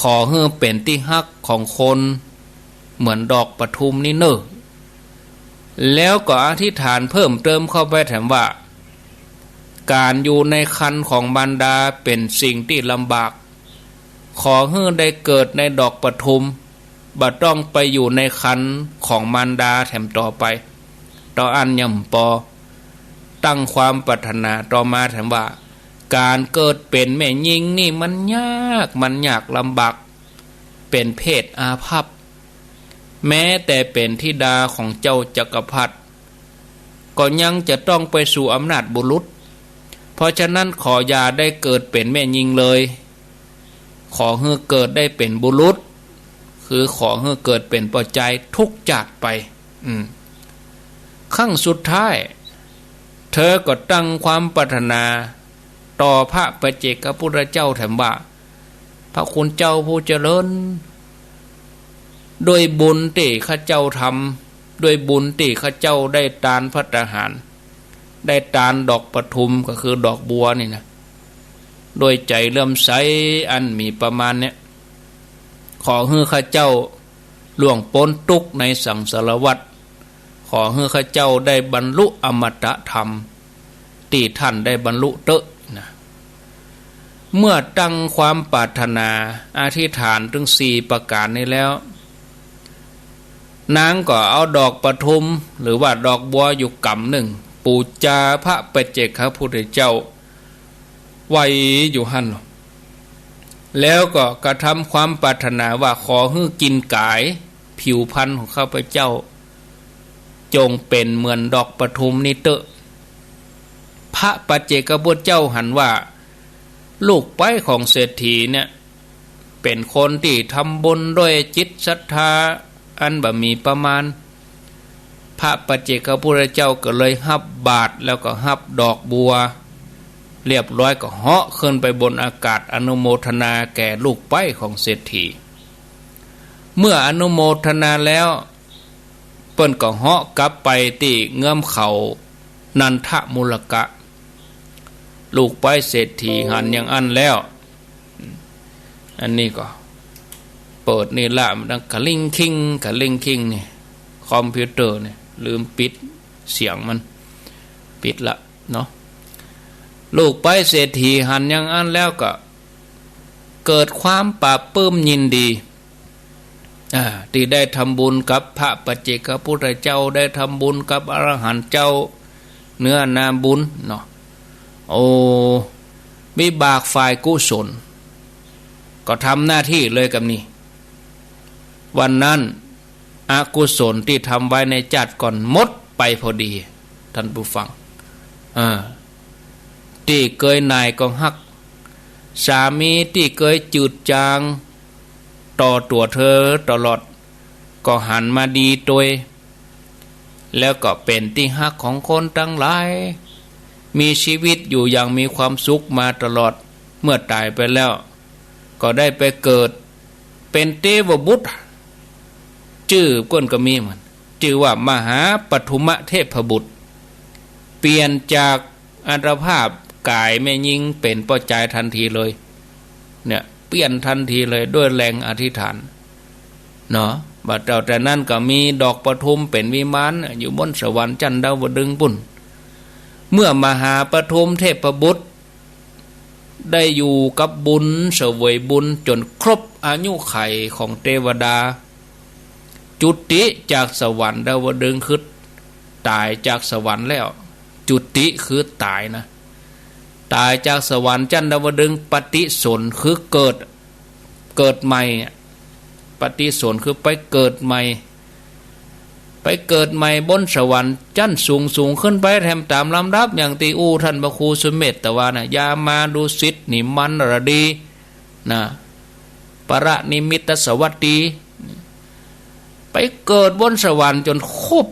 ขอหื้อเป๋นตี้ฮักของคนเหมือนดอกปทุมนี้เน่อ แล้วก็อธิษฐานเพิ่มเติมเข้าไปแถมว่า ก๋านอยู่ในครรภ์ของมารดาเป๋นสิ่งตี้ลำบาก ขอหื้อได้เกิดในดอกปทุม บ่ต้องไปอยู่ในครรภ์ของมารดาแถมต่อไป เต้าอั้นยังบ่ปอ ตั้งความปรารถนาต่อมาแถมว่า ก๋านเกิดเป๋นแม่ญิงนี่มันยาก มันยากลำบาก เป๋นเพศอาภัพ แม้แต่เป๋นธิดาของเจ้าจักรพรรดิ ก็ยังจะต้องไปสู่อำนาจบุรุษ เพราะฉะนั้นขออย่าได้เกิดเป๋นแม่ญิงเลย ขอหื้อเกิดได้เป๋นบุรุษ คือขอหื้อเกิดเป๋นป้อจายทุกจาติไป อืม ครั้งสุดท้าย เธอก็ตั้งความปรารถนาต่อพระปัจเจกพุทธเจ้าแถมว่า พระคุณเจ้าผู้เจริญ ด้วยบุญตี้ข้าเจ้าทำ ด้วยบุญตี้ข้าเจ้าได้ตานภัตตาหาร ได้ตานดอกปทุม ก็คือดอกบัวนี่นะ ด้วยใจ๋เลื่อมใสอันมีประมาณเนี้ย ขอหื้อข้าเจ้าล่วงป๊นตุ๊กข์ในสังสารวัฏ ขอหื้อข้าเจ้าได้บรรลุอมตะธรรม ตี้ท่านได้บรรลุเต๊อะนะ เมื่อตั้งความปรารถนาอธิษฐานถึงสี่ประก๋านนี้แล้ว นางก็เอาดอกปทุม หรือว่าดอกบัวอยู่ก๋ำนึ่ง ปู๋จาพระปัจเจกพุทธเจ้าไว้อยู่หั้น แล้วก็กระทำความปรารถนาว่าขอหื้อกินก๋ายผิวพรรณของข้าพเจ้า จงเป๋นเหมือนดอกปทุมนี้เต๊อะ พระปัจเจกพุทธเจ้าหันว่า ลูกใป๊ของเศรษฐีเนี่ย เป๋นคนตี้ทำบุญด้วยจิตศรัทธาอันบ่มีประมาณ พระปัจเจกพุทธเจ้าก็เลยฮับบาตรแล้วก็ฮับดอกบัว เรียบร้อยก็เหาะขึ้นไปบนอากาศอนุโมทนาแก่ลูกใป๊ของเศรษฐี เมื่ออนุโมทนาแล้ว เปิ้นก็เหาะกลับไปตี้เงื้อมเขานันทมูลกะ ลูกป๊ายเศรษฐีหันอย่างอั้นแล้ว อันนี้ก็เปิดนี่ละ มันดังกะลิงคิง กะลิงคิงนี่ คอมพิวเตอร์นี่ ลืมปิดเสียงมัน ปิดละเนาะ ลูกป๊ายเศรษฐีหันอย่างอั้นแล้วก็เกิดความปลาบปลื้มยินดี อ่า ตี้ได้ทำบุญกับพระปัจเจกพุทธเจ้า ได้ทำบุญกับอรหันต์เจ้า เนื้อนาบุญเนาะ โอ้ วิบากฝ่ายกุศล ก็ทำหน้าตี้เลยกับนี่ วันนั้นอกุศลตี้ทำไว้ในจาติก่อนหมดไปพอดี ท่านผู้ฟัง อ่า ตี้เกยหน่ายก็ฮัก สามีตี้เกยจืดจางต่อตั๋วเธอตลอด ก็หันมาดีตวย แล้วก็เป๋นตี้ฮักของคนตังหลาย มีชีวิตอยู่อย่างมีความสุขมาตลอด เมื่อต๋ายไปแล้ว ก็ได้ไปเกิดเป๋นเตวบุตร จื้อเปิ้นก็มีเหมือน จื้อว่ามหาปทุมเทพบุตร เปลี่ยนจากอัตภาพก๋ายแม่ญิงเป๋นป้อจายตันทีเลย เนี่ย เปลี่ยนตันทีเลยด้วยแรงอธิษฐาน เนาะ บัดเจ้าแต่นั้นก็มีดอกปทุมเป๋นวิมานอยู่บนสวรรค์จั้นดาวดึงส์ปุ้น เมื่อมหาปทุมเทพบุตร ได้อยู่กับบุญเสวยบุญจ๋นครบอายุขัยของเตวดา จุติจากสวรรค์ดาวดึงส์คือต๋ายจากสวรรค์แล้ว จุติคือต๋ายนะ ต๋ายจากสวรรค์จั้นดาวดึงส์ ปฏิสนธิคือเกิด เกิดใหม่อะ ปฏิสนธิคือไปเกิดใหม่ ไปเกิดใหม่บนสวรรค์จั้นสูงๆ ขึ้นไปแถมต๋ามลำดับ อย่างตี้อู้ท่านพระครูสุเมธตะวานะ ยามา ดุสิต นิมมานรดี นะ ปรินิมมิตสวัตตี ไปเกิดบนสวรรค์จ๋นครบ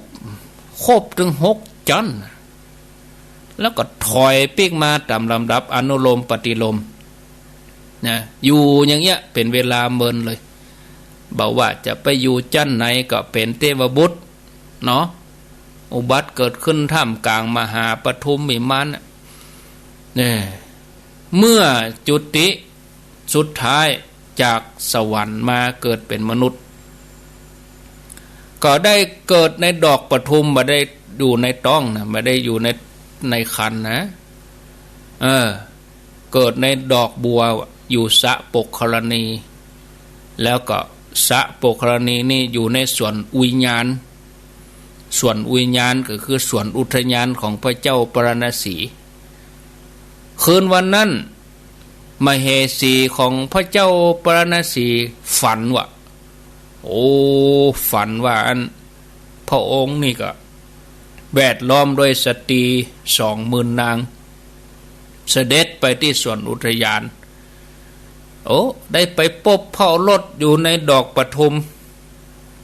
ครบตึงหกจั้น แล้วก็ถอยปิ๊กมาต๋ามลำดับอนุโลมปฏิโลม นะ อยู่อย่างเงี้ยเป๋นเวลาเมินเลย บ่ว่าจะไปอยู่จั้นไหนก็เป๋นเตวบุตร เนาะ อุบัติเกิดขึ้นท่ามกลางมหาปทุมวิมานน่ะ เนี่ย เมื่อจุติสุดท้ายจากสวรรค์มาเกิดเป๋นมนุษย์ ก็ได้เกิดในดอกปทุม บ่ได้อยู่ในต๊องนะ บ่ได้อยู่ใน ในครรภ์นะ เออ เกิดในดอกบัว อยู่สระปกครณี แล้วก็สระปกครณีนี่อยู่ในสวนอุยญาณ สวนอุยญาณก็คือสวนอุทยานของพระเจ้าปาราณสี คืนวันนั้น มเหสีของพระเจ้าปาราณสีฝันว่า โอ้ ฝันว่าอัน พระองค์นี่ก็แวดล้อมด้วยสตรีสองหมื่นนาง เสด็จไปตี้สวนอุทยาน โอ้ ได้ไปปบพระโอรสอยู่ในดอกปทุม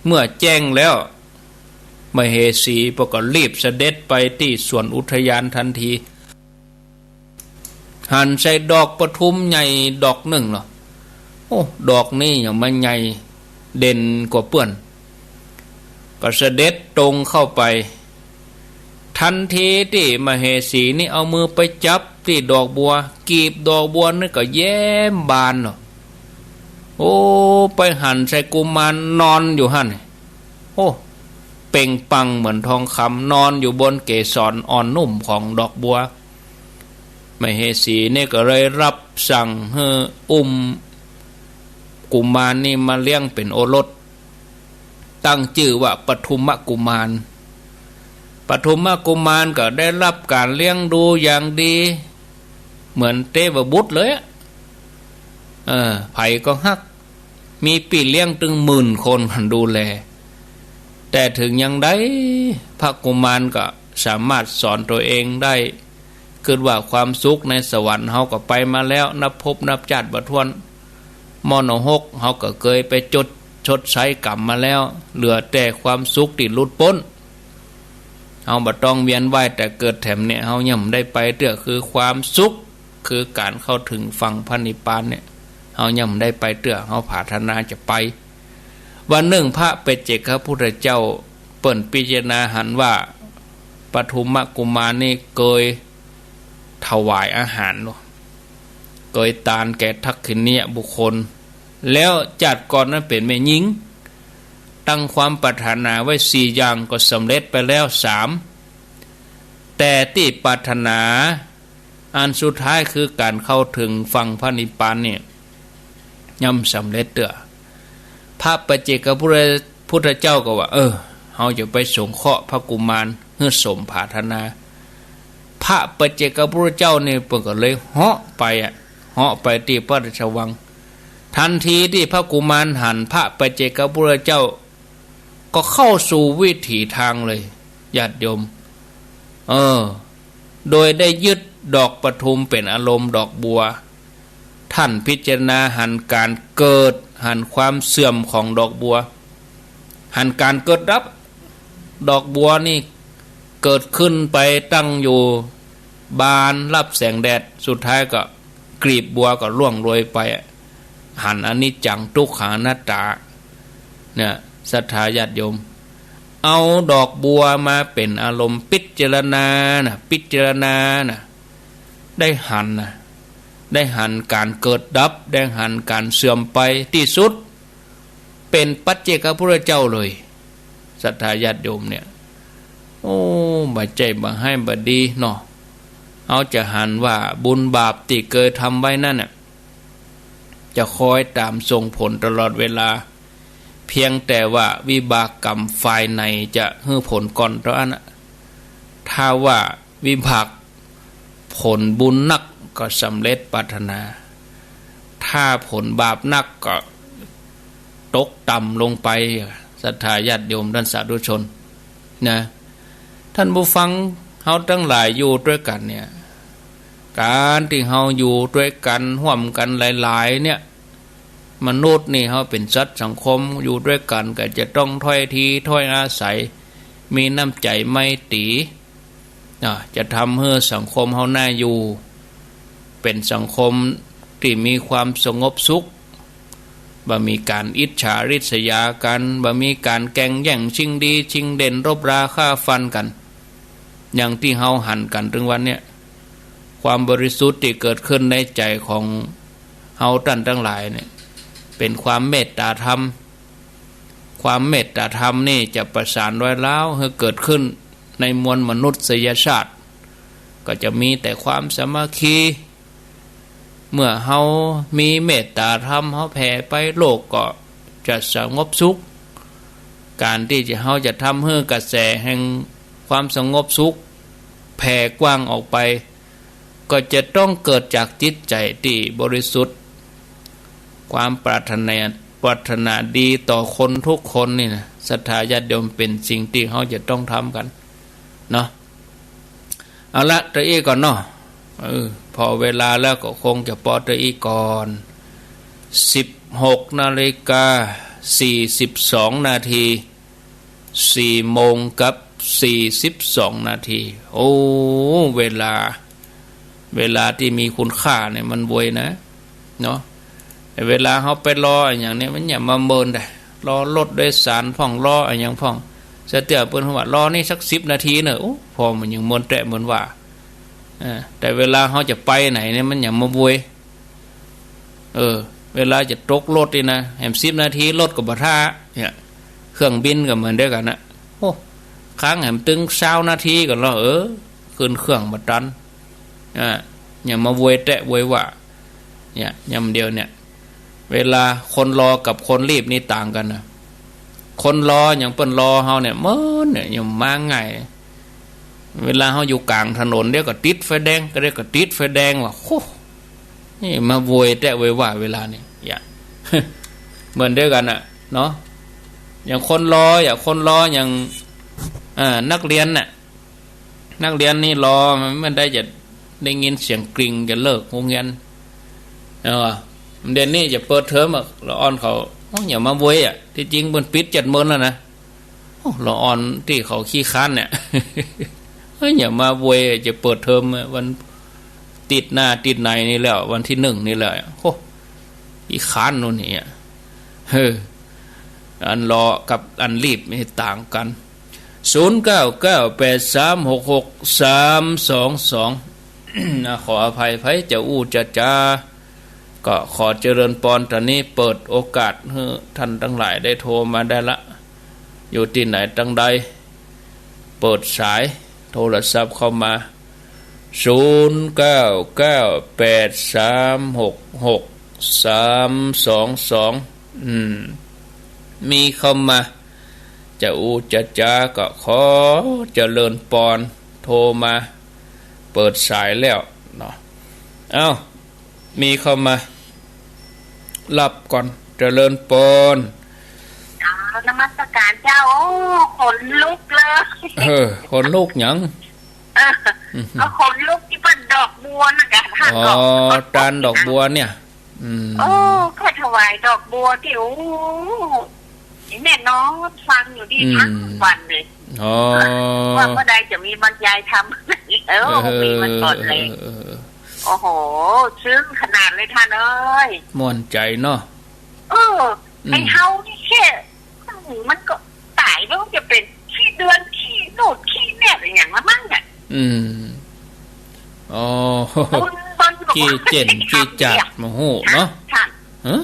เมื่อแจ้งแล้ว มเหสีเปิ้นก็รีบเสด็จไปตี้สวนอุทยานตันที หันใส่ดอกปทุมใหญ่ดอกนึ่งเหรอ โอ้ ดอกนี้หยังมาใหญ่เด่นกว่าเปื้อน ก็เสด็จตรงเข้าไป ตันทีตี้มเหสีนี่เอามือไปจับตี้ดอกบัว กีบดอกบัวนี่ก็แย้มบานเหรอ โอ้ ไปหันใส่กุมารนอนอยู่หั้น โอ้ เปล่งปลั่งเหมือนทองคำ นอนอยู่บนเกสรอ่อนนุ่มของดอกบัว มเหสีนี่ก็เลยรับสั่งหื้ออุ้มกุมารนี่มาเลี้ยงเป๋นโอรส ตั้งจื้อว่าปทุมกุมาร ปทุมกุมารก็ได้รับก๋านเลี้ยงดูอย่างดี เหมือนเตวบุตรเลยอะ เออ ใผก็ฮัก มีปี้เลี้ยงตึงหมื่นคนหั้นดูแล แต่ถึงอย่างใด พระกุมารก็สามารถสอนตัวเองได้ กึ๊ดว่าความสุขในสวรรค์เฮาก็ไปมาแล้ว นับภพนับจาติบ่ถ้วน มรณหกเฮาก็เกยไปจด ชดใช้กรรมมาแล้ว เหลือแต่ความสุขตี้หลุดป๊น เฮาบ่ต้องเวียนว่ายแต่เกิดแถมเนี่ย เฮายังบ่ได้ไปเตื้อ คือความสุข คือก๋านเข้าถึงฝั่งพระนิพพานเนี่ย เฮายังบ่ได้ไปเตื้อ เฮาผาถนาจะไป วันนึ่งพระปัจเจกพุทธเจ้าเปิ้นพิจารณาหันว่า ปทุมกุมารนี่เกย ถวายอาหาร เกยตานแก่ทักขิณียบุคคล แล้วจาติก่อนนั้นเป๋นแม่ญิง ตั้งความปรารถนาไว้สี่อย่างก็สำเร็จไปแล้วสาม แต่ตี้ปรารถนาอันสุดท้ายคือก๋านเข้าเถิงฝั่งพระนิพพานเนี่ย ยังบ่สำเร็จเตื้อ พระปัจเจกพุทธ พุทธเจ้าก็ว่า เออ เฮาจะไปสงเคราะห์พระกุมารหื้อสมปรารถนา พระปัจเจกพุทธเจ้านี่เปิ้นก็เลยเหาะไปอะ เหาะไปตี้พระราชวัง ทันทีตี้พระกุมารหันพระปัจเจกพุทธเจ้า ก็เข้าสู่วิถีทางเลย ญาติโยม เออ โดยได้ยึดดอกปทุมเป๋นอารมณ์ดอกบัว ท่านพิจารณาหันก๋านเกิด หันความเสื่อมของดอกบัว หันก๋านเกิดดับ ดอกบัวนี่เกิดขึ้นไปตั้งอยู่ บานรับแสงแดด สุดท้ายก็กลีบบัวก็ร่วงโรยไป หันอนิจจังทุกขังอนัตตา เนี่ย ศรัทธาญาติโยม เอาดอกบัวมาเป๋นอารมณ์พิจารณานะ พิจารณานะ ได้หันนะ ได้หันก๋านเกิดดับ ได้หันก๋านเสื่อมไป ตี้สุดเป๋นปัจเจกพุทธเจ้าเลย ศรัทธาญาติโยมเนี่ย โอ้ บ่ใจ้บ่ฮ้ายบ่ดีเนาะ เฮาจะหันว่าบุญบาปตี้เกยทำไว้นั้นน่ะ จะคอยต๋ามส่งผลตลอดเวลา เพียงแต่ว่าวิบากกรรมฝ่ายไหนจะหื้อผลก่อนเต้าอั้นน่ะ ถ้าว่าวิบากผลบุญนักก็สำเร็จปรารถนา ถ้าผลบาปนักก็ตกต่ำลงไป ศรัทธาญาติโยมต้านสาธุชนนะ ต้านผู้ฟัง เฮาตังหลายอยู่ตวยกั๋นเนี่ย ก๋านตี้เฮาอยู่ตวยกั๋นฮ่วมกั๋นหลายๆ เนี่ย มนุษย์นี่เฮาเป๋นสัตว์สังคม อยู่ตวยกั๋นก็จะต้องถ้อยทีถ้อยอาศัย มีน้ำใจ๋ไมตรี๋ อ่า จะทำหื้อสังคมเฮาน่าอยู่ เป๋นสังคมตี้มีความสงบสุข บ่มีก๋านอิจฉาริษยากั๋น บ่มีก๋านแก่งแย่งชิงดีชิงเด่น รบราฆ่าฟันกั๋น อย่างตี้เฮาหันกั๋นตึงวันเนี่ย ความบริสุทธิ์ตี้เกิดขึ้นในใจ๋ของเฮาต้านตังหลายเนี่ย เป๋นความเมตตาธรรม ความเมตตาธรรมนี่จะประสานรอยร้าวหื้อเกิดขึ้นในมวลมนุษยชาติ ก็จะมีแต่ความสามัคคี เมื่อเฮามีเมตตาธรรม เฮาแผ่ไป โลกก็จะสงบสุข ก๋านตี้จะ เฮาจะทำหื้อกระแสแห่งความสงบสุขแผ่กว้างออกไป ก็จะต้องเกิดจากจิตใจ๋ตี้บริสุทธิ์ ความปรารถนา ปรารถนาดีต่อคนทุกคนนี่นะ ศรัทธาญาติโยม เป๋นสิ่งตี้เฮาจะต้องทำกั๋นเนาะ เอาละ เต้าอี้ก่อนเนาะ เออ ผ่อเวลาแล้วก็คงจะปอเต้าอี้ก่อน สิบหกนาฬิกา สี่สิบสองนาที สี่โมงกับสี่สิบสองนาที โอ้ เวลา เวลาตี้มีคุณค่าเนี่ยมันไวนะ เนาะ แต่เวลาเฮาไปรออะหยังเนี่ย มันอย่ามาเมินได้ รอรถโดยสารพ่อง รออะหยังพ่อง สะเตื้อเปิ้นว่ารอนี่สักสิบนาทีเน่อ โอ้ ผ่อมันยังเมินแต๊เมินว่า อ่า แต่เวลาเฮาจะไปไหนเนี่ย มันอย่ามาโวย เออ เวลาจะตกรถนี่นะ แหมสิบนาทีรถก็บ่ท่า เนี่ย เครื่องบินก็เหมือนเดียวกั๋นนะ โอ้ ค้างแหมตึงซาวนาทีก่อนเนาะ เออ ขึ้นเครื่องบ่ตัน อ่า อย่ามาโวยแต๊โวยว่า เนี่ย ยามเดียวเนี่ย เวลาคนรอกับคนรีบนี่ต่างกั๋นนะ คนรออย่างเปิ้นรอเฮาเนี่ย เมินเนี่ย ยังมาง่าย เวลาเฮาอยู่ก๋างถนน เดี๋ยวก็ติดไฟแดง ก็เดี๋ยวก็ติดไฟแดงว่ะ โห นี่มาโวยแต๊โวยว่าเวลานี่ อย่า เหมือนเดียวกั๋นน่ะ เนาะ อย่างคนรอ อย่างคนรอ อย่าง อ่า นักเรียนน่ะ นักเรียนนี่รอ มันบ่ได้จะได้ยินเสียงกริ่งจะเลิกโฮงเฮียน เออ เดี๋ยวนี้จะเปิดเทอมอะ ละอ่อนเขา โอ้ อย่ามาโวยอะ ตี้จริงเปิ้นปิดเจ็ดโมงแล้วนะ โอ้ ละอ่อนตี้เขาขี้คร้านเนี่ย เฮ้ย อย่ามาโวย จะเปิดเทอมอะ วันติดหน้าติดในนี่แล้ว วันตี้หนึ่งนี่แล้ว โอ้ ขี้คร้านนู่นนี่อะ เออ อันรอกับอันรีบนี่ต่างกั๋น ศูนย์เก้าเก้าแปดสามหกหกสามสองสอง ขออภัย ใผจะอู้จะจ๋า ก็ขอเจริญปอน ต๋อนนี้เปิดโอกาสหื้อท่านตังหลายได้โทรมาได้ละ อยู่ตี้ไหนตังใด เปิดสายโทรศัพท์เข้ามา ศูนย์ เก้า เก้า แปด สาม หก หก สาม สอง สอง อืม มีเข้ามา จะอู้จะจ๋าก็ขอเจริญปอน โทรมา เปิดสายแล้วเนาะ เอ้า มีเข้ามา รับก่อน เจริญปอน กราบนมัสการเจ้า โอ้ ขนลุกเลย เออ ขนลุกหยัง เออ อือหือ ก็ขนลุกตี้เปิ้นดอกบัวนั่นแหละค่ะ อ๋อ ดอกบัว ตานดอกบัวเนี่ย อืม โอ้ ข้าถวายดอกบัวตี้ โอ้ แม่นอนฟังอยู่นี่ อืม ทั้งวันเลย อ๋อ ว่าเมื่อใดจะมีบรรยายธรรม เออ เออ มีมันก่อนเลย เออ เออ เออ โอ้โห ซึ้งขนาดเลยท่านเอ้ย ม่วนใจ๋เนาะ เออ อืม ไอ้เฮานี่แค่ มันก็ต๋ายแล้วจะเป๋นขี้เดือนขี้โน่นขี้เนี่ยอะไรอย่างละมั้งเนี่ย อืม อ๋อ คน คนบอกว่า ขี้เจ๋นขี้จ๋าด บ่ฮู้เนาะ ท่าน ฮะ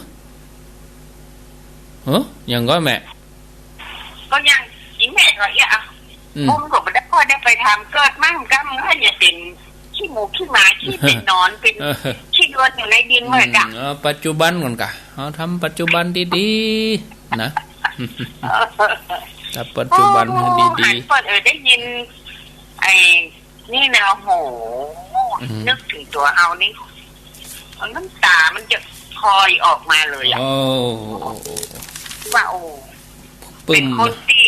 ฮะ หยังก็แม่ ก็ยัง อีแม่ก็เอี้ย อืม ผมก็บ่ได้ค่อยได้ไปถาม เกิดมามันก็ มันก็อย่าเป๋นขี้หมูขี้หมา ขี้เป๋นหนอน เป๋น เออ ขี้เดือนอยู่ในดินเหมือนกัน อืม เอาปัจจุบันก่อนกะ เอาทำปัจจุบันดีๆ นะ เออ ถ้าปัจจุบันให้ดีๆ โอ้ หันเปิ้น เออ ได้ยิน ไอ้ นี่นะ โอ้โห อืม นึกถึงตั๋วเฮานี่ น้ำต๋ามันจะคลอออกมาเลยอะ โอ้ ว่า โอ้ ปึ้ม เป๋นคนตี้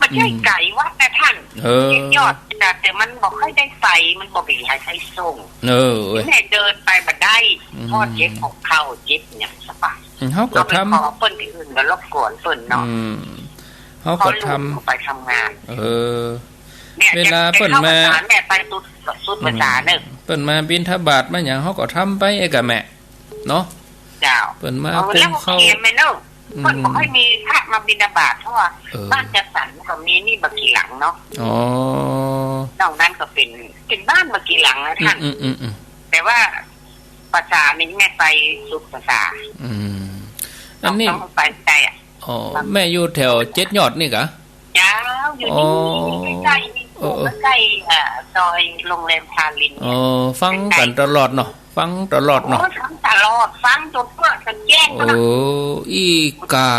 บ่ใจ้ อืม ไก๋วัดนะท่าน เออ เจ็ดยอดนะ แต่มันบ่ค่อยได้ไป มันบ่มีใผส่ง เออ เว้ย แม่เดินไปบ่ได้ อืม พ่อเจ็บหัวเข่า เจ็บหยังสะบัก อืม เฮาก็ทำ เฮาไปขอเปิ้นตี้อื่นก็รบกวนเปิ้นเนาะ อืม เฮาก็ทำ พ่อลูกไปทำงาน เออ เนี่ย เวลาเปิ้นมา จะเข้าพรรษา แม่ไปสุด สุดพรรษาเน่อ อืม เปิ้นมาบิณฑบาตมาหยัง เฮาก็ทำไปเอ้ยกะแม่ เนาะ เจ้า เปิ้นมา เอา ปรุงข้าว แล้วโอเคไหมเนาะ อืม เปิ้นบ่ค่อยมีพระมาบิณฑบาต เพราะว่า เออ บ้านจัดสรรก็มีนี่บ่กี่หลังเนาะ อ๋อ นอกนั้นก็เป๋น เป๋นบ้านบ่กี่หลังนะท่าน อืม อืม อืม แต่ว่าพรรษานี่แม่ไปสุดพรรษา อืม อันนี้ ต้องไปไก๋อะ อ๋อ แม่อยู่แถวเจ็ดยอดนี่กะ เจ้า อยู่นี่ อ๋อ ใก้ๆ นี่ เออ เออ ใก้ๆ เอ่อ ซอยโรงแรมทารินเนี่ย อ๋อ ฟังกั๋นตลอดเนาะ ฟังตลอดเนาะ โอ้ ฟังตลอด ฟังจ๋นเปื้อจ๋นแจ้ง โอ้ เนาะ อี้กา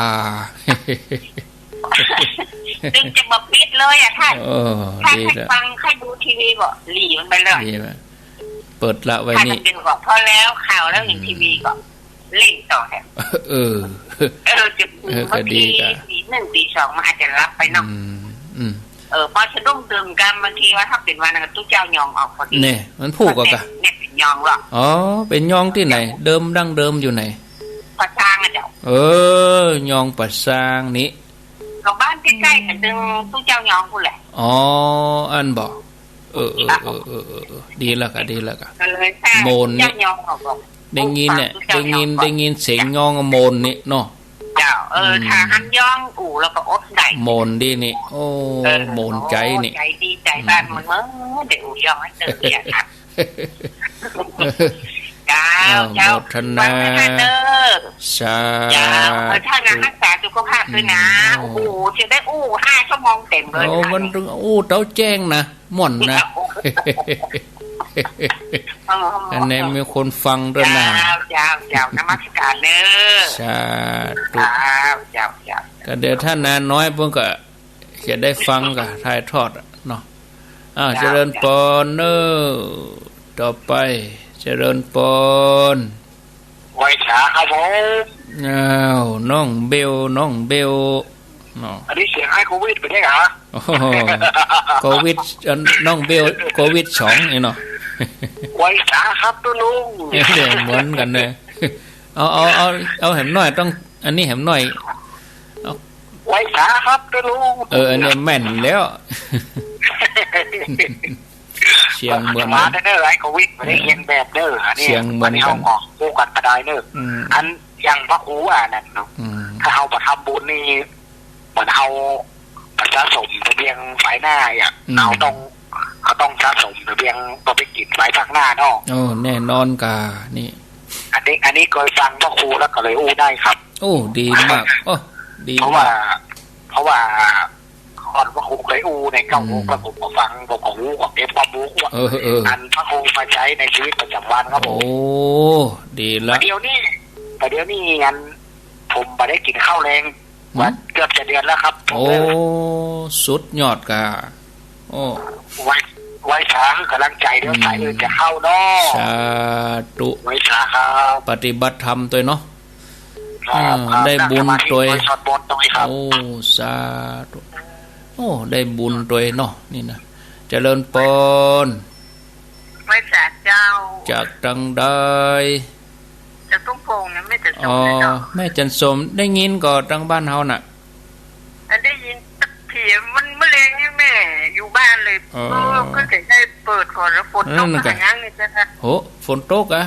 จึงจะบ่ปิดเลยอะท่าน เออ ถ้า ดี ใค่ ละ ฟัง ใค่ดูทีวีก็หลีมันไปเลย ดีละ เปิดละไว้นี่ ถ้าจะเป็นก็พอแล้ว ข่าวแล้วเห็น อืม ทีวีก็ เล่นต่อแหม เออ เออ จะ เออ บางที ก็ดีกะ ตีหนึ่งตีสองมันอาจจะหลับไปเนาะ อืม อืม เออ พอสะดุ้งตื่นกำ บางทีว่าถ้าเป๋นวันนั้นก็ตุ๊เจ้ายองออกพอดี เนี่ย มันผูกกะ เนี่ยเป๋นยองเหรอ อ๋อ เป๋นยองตี้ไหน เดิมดั้งเดิมอยู่ไหน ป่าซางอะเจ้า เออ ยองป่าซางนี่ ก็บ้านใก้ๆ กั๋นตึงตุ๊เจ้ายองพู้นแหละ อ๋อ อั้นบ่ เออ เออ เออ เออ เออ ดีละกะ ดีละกะ ก็เลยถ้า โมนนี่ ตุ๊เจ้ายองออกก็ ได้ยินเนี่ย ฟังตุ๊เจ้ายองก่อน ได้ยิน ได้ยินเสียงยองโมนนี่เนาะ เจ้า เออ อืม ถ้าหันยองอู่แล้วก็อดได้ โมนดีนี่ โอ้ เออ โมนใจ๋นี่ ใจ๋ดี ใจ๋บ้าน อืม มันเมื่อได้อู่ยองหื้อเตื้อเตี้ยค่ะ เจ้า อ้าว เจ้า โมทนา ฟังนะคะเด้อ สาธุ เจ้า เออ ท่านนะ รักษาสุขภาพด้วยนะ อืม โอ้โห จะได้อู้ห้าชั่วโมงเต็มเลย โอ้ ค่ะ มันต้องอู้เต๊าแจ้งนะ ม่วนนะ เออ อันนี้มีคนฟังด้วยนะ เจ้า เจ้า เจ้า นมัสการเด้อ สาธุ เจ้า เจ้า เจ้า ก็เดี๋ยวถ้านาน้อยเปิ้นก็จะได้ฟังกะถ่ายทอดอะเนาะ อ้าว เจ้า เจริญปอนเน่อ ต่อไป เจริญปอน ไหว้สาครับผม อ้าว น้องเบล น้องเบล เนาะ อันนี้เสียงไอ้โควิดไปเนี่ยเหรอ โอ้โห โควิด อัน น้องเบล โควิดสองนี่เนาะ ไหว้สาครับตุ๊ลุง เสียงเหมือนกั๋นเลย เอา เอา เอา เอาแหมหน้อย ต้อง อันนี้แหมหน้อย เอา ไหว้สาครับตุ๊ลุง เออ อันนี้แม่นแล้ว เสียงเหมือนกั๋น มาเด้อ ไอ้โควิด บ่ได้เลียนแบบเด้อ อันนี้ เสียงเหมือนกั๋น อันนี้เฮาก็ฮู้กั๋นบ่ได้เด้อ อืม อันอย่างพระครูว่านั่นเนาะ อืม ถ้าเฮาบ่ทำบุญนี่ เหมือนเฮาบ่สะสมเสบียงไปหน้าอะ อืม เฮาต้อง ก็ต้องสะสมเสบียงก็ไปกิ๋นไว้ข้างหน้าเนาะ โอ้ แน่นอนก่า นี่ อันนี้ อันนี้เกยฟังพระครูแล้วก็เลยอู้ได้ครับ โอ้ ดีมาก โอ้ ดีมาก เพราะว่า เพราะว่าก่อนพระครูเกยอู้ในเก้า อืม หก แล้วผมก็ฟัง ผมก็ฮู้ ก็เก็บความฮู้ว่า เออ เออ อันพระครูมาใจ๊ในชีวิตประจ๋ำวันครับผม โอ้ ดีละ แต่เดี๋ยวนี้ แต่เดี๋ยวนี้อัน ผมบ่ได้กิ๋นข้าวแลง หืม มาเกือบจะเดือนแล้วครับ โอ้ สุดยอดก่า โอ้ ไหว้ ไหว้สาหื้อกำลังใจ๋ เดี๋ยว อืม สายอื่นจะเข้าเนาะ สาธุ ไหว้สาครับ ปฏิบัติธรรมตวยเนาะ ครับ อ่า ครับ ได้บุญตวย นั่งสมาธิตวย สวดมนต์ตวยครับ โอ้ สาธุ โอ้ ได้บุญตวยเนาะ นี่นะ เจริญปอน ไหว้สาเจ้า จากตังใด จากตุ้งโป่งเนี่ย แม่จันสม อ๋อ เนี่ยเจ้า แม่จันสม ได้ยินก่อตังบ้านเฮาน่ะ อันได้ยินสักที มันเมื่อแลงนี่แม่อยู่บ้านเลย เออ เออ ก็จะได้เปิดก่อนแล้วฝนตก นั่นน่ะ ก็ยังนี่เจ้าค่ะ โห ฝนตกอะ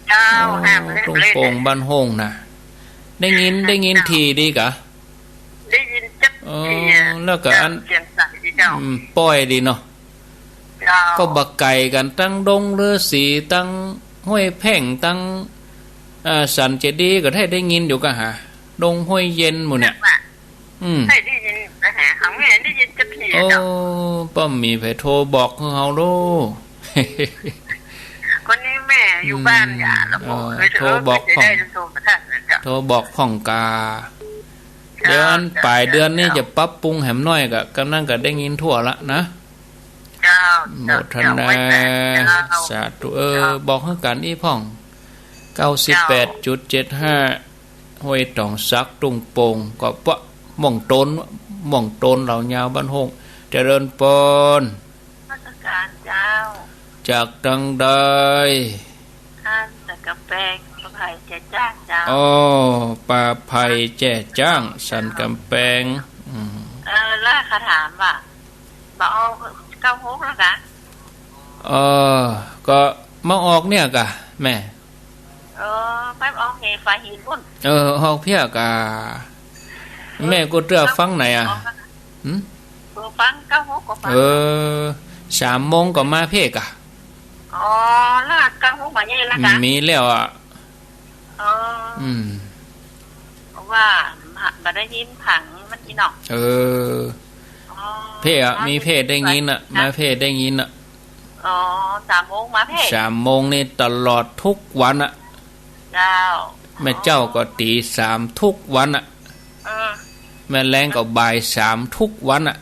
เจ้า อ๋อ ห้ามเล่น ตุ้งโป่งบ้านโฮงน่ะ ได้ยิน ได้ยิน เจ้า ทีดีกะ ได้ยินจักทีอะ เออ แล้วก็อัน เสียงใสดีเจ้า อืม ป้อยดีเนาะ เจ้า ก็บ่ไก๋กั๋น ตังดงฤๅษี ตังห้วยแพ่ง ตัง เอ่อ สันเจดีย์ก็ได้ ได้ยินอยู่ก่าหา ดงห้วยเย็นหมู่เนี่ย อืม ได้ ได้ยินนะฮะ ของแม่ได้ยินจักทีอะเจ้า โอ้ ป้อมมีใผโทรบอกหื้อเฮาลูก วันนี้แม่อยู่บ้าน อืม อย่า แล้วก็ เออ เลย โทรบอก เออ พ่อง จะได้โทรมาทันนะเจ้า โทรบอกพ่องก่า เจ้า เดี๋ยวอัน เจ้า ป๋ายเดือนนี้ เจ้า จะปรับปรุงแหมน้อยก่า ก่ำนั้นก็ได้ยินทั่วละนะ เจ้า โมทนา เจ้า เจ้า สาธุ เออ เจ้า บอกหื้อกั๋นอี้พ่อง เก้าสิบแปดจุดเจ็ดห้า เจ้า ห้วยต๋องสัก ตุ้งโป่ง ก็ปะ ม่วงโตน ม่วงโตนเหล่ายาวบ้านโฮง เจริญปอน นมัสก๋านเจ้า จากตังใด อันสันก๋ำแปง ป้าไพแจ่จ้างเจ้า อ๋อ ป้าไพแจ่จ้าง สันก๋ำแปง อืม เออ แล้วข้าถามว่า บ่เอาเก้าหกแล้วกะ เออ ก็มาออกเนี่ยกะ แม่ เออ ไปออกเหฝาหินปู้น เออ ออกเพี้ยกะ แม่กูเตื้อฟังไหนอะ ออก หืม เออ ฟังเก้าหกก็ฟัง เออ สามโมงก็มาเพ่กะ อ๋อ แล้วเก้าหกมาเนี่ยละกะ มีแล้วอะ อ๋อ อืม เพราะว่าบ่ได้ยินผังมันอีหนอก เออ อ๋อ เพ่อะ มีเพ่ได้ยินอะ มาเพ่ได้ยินอะ อ๋อ สามโมงมาเพ่ สามโมงนี่ตลอดทุกวันอะ เจ้า แม่เจ้าก็ตี๋สามทุกวันอะ เออ แม่แลงก็บ่ายสามทุกวันอะ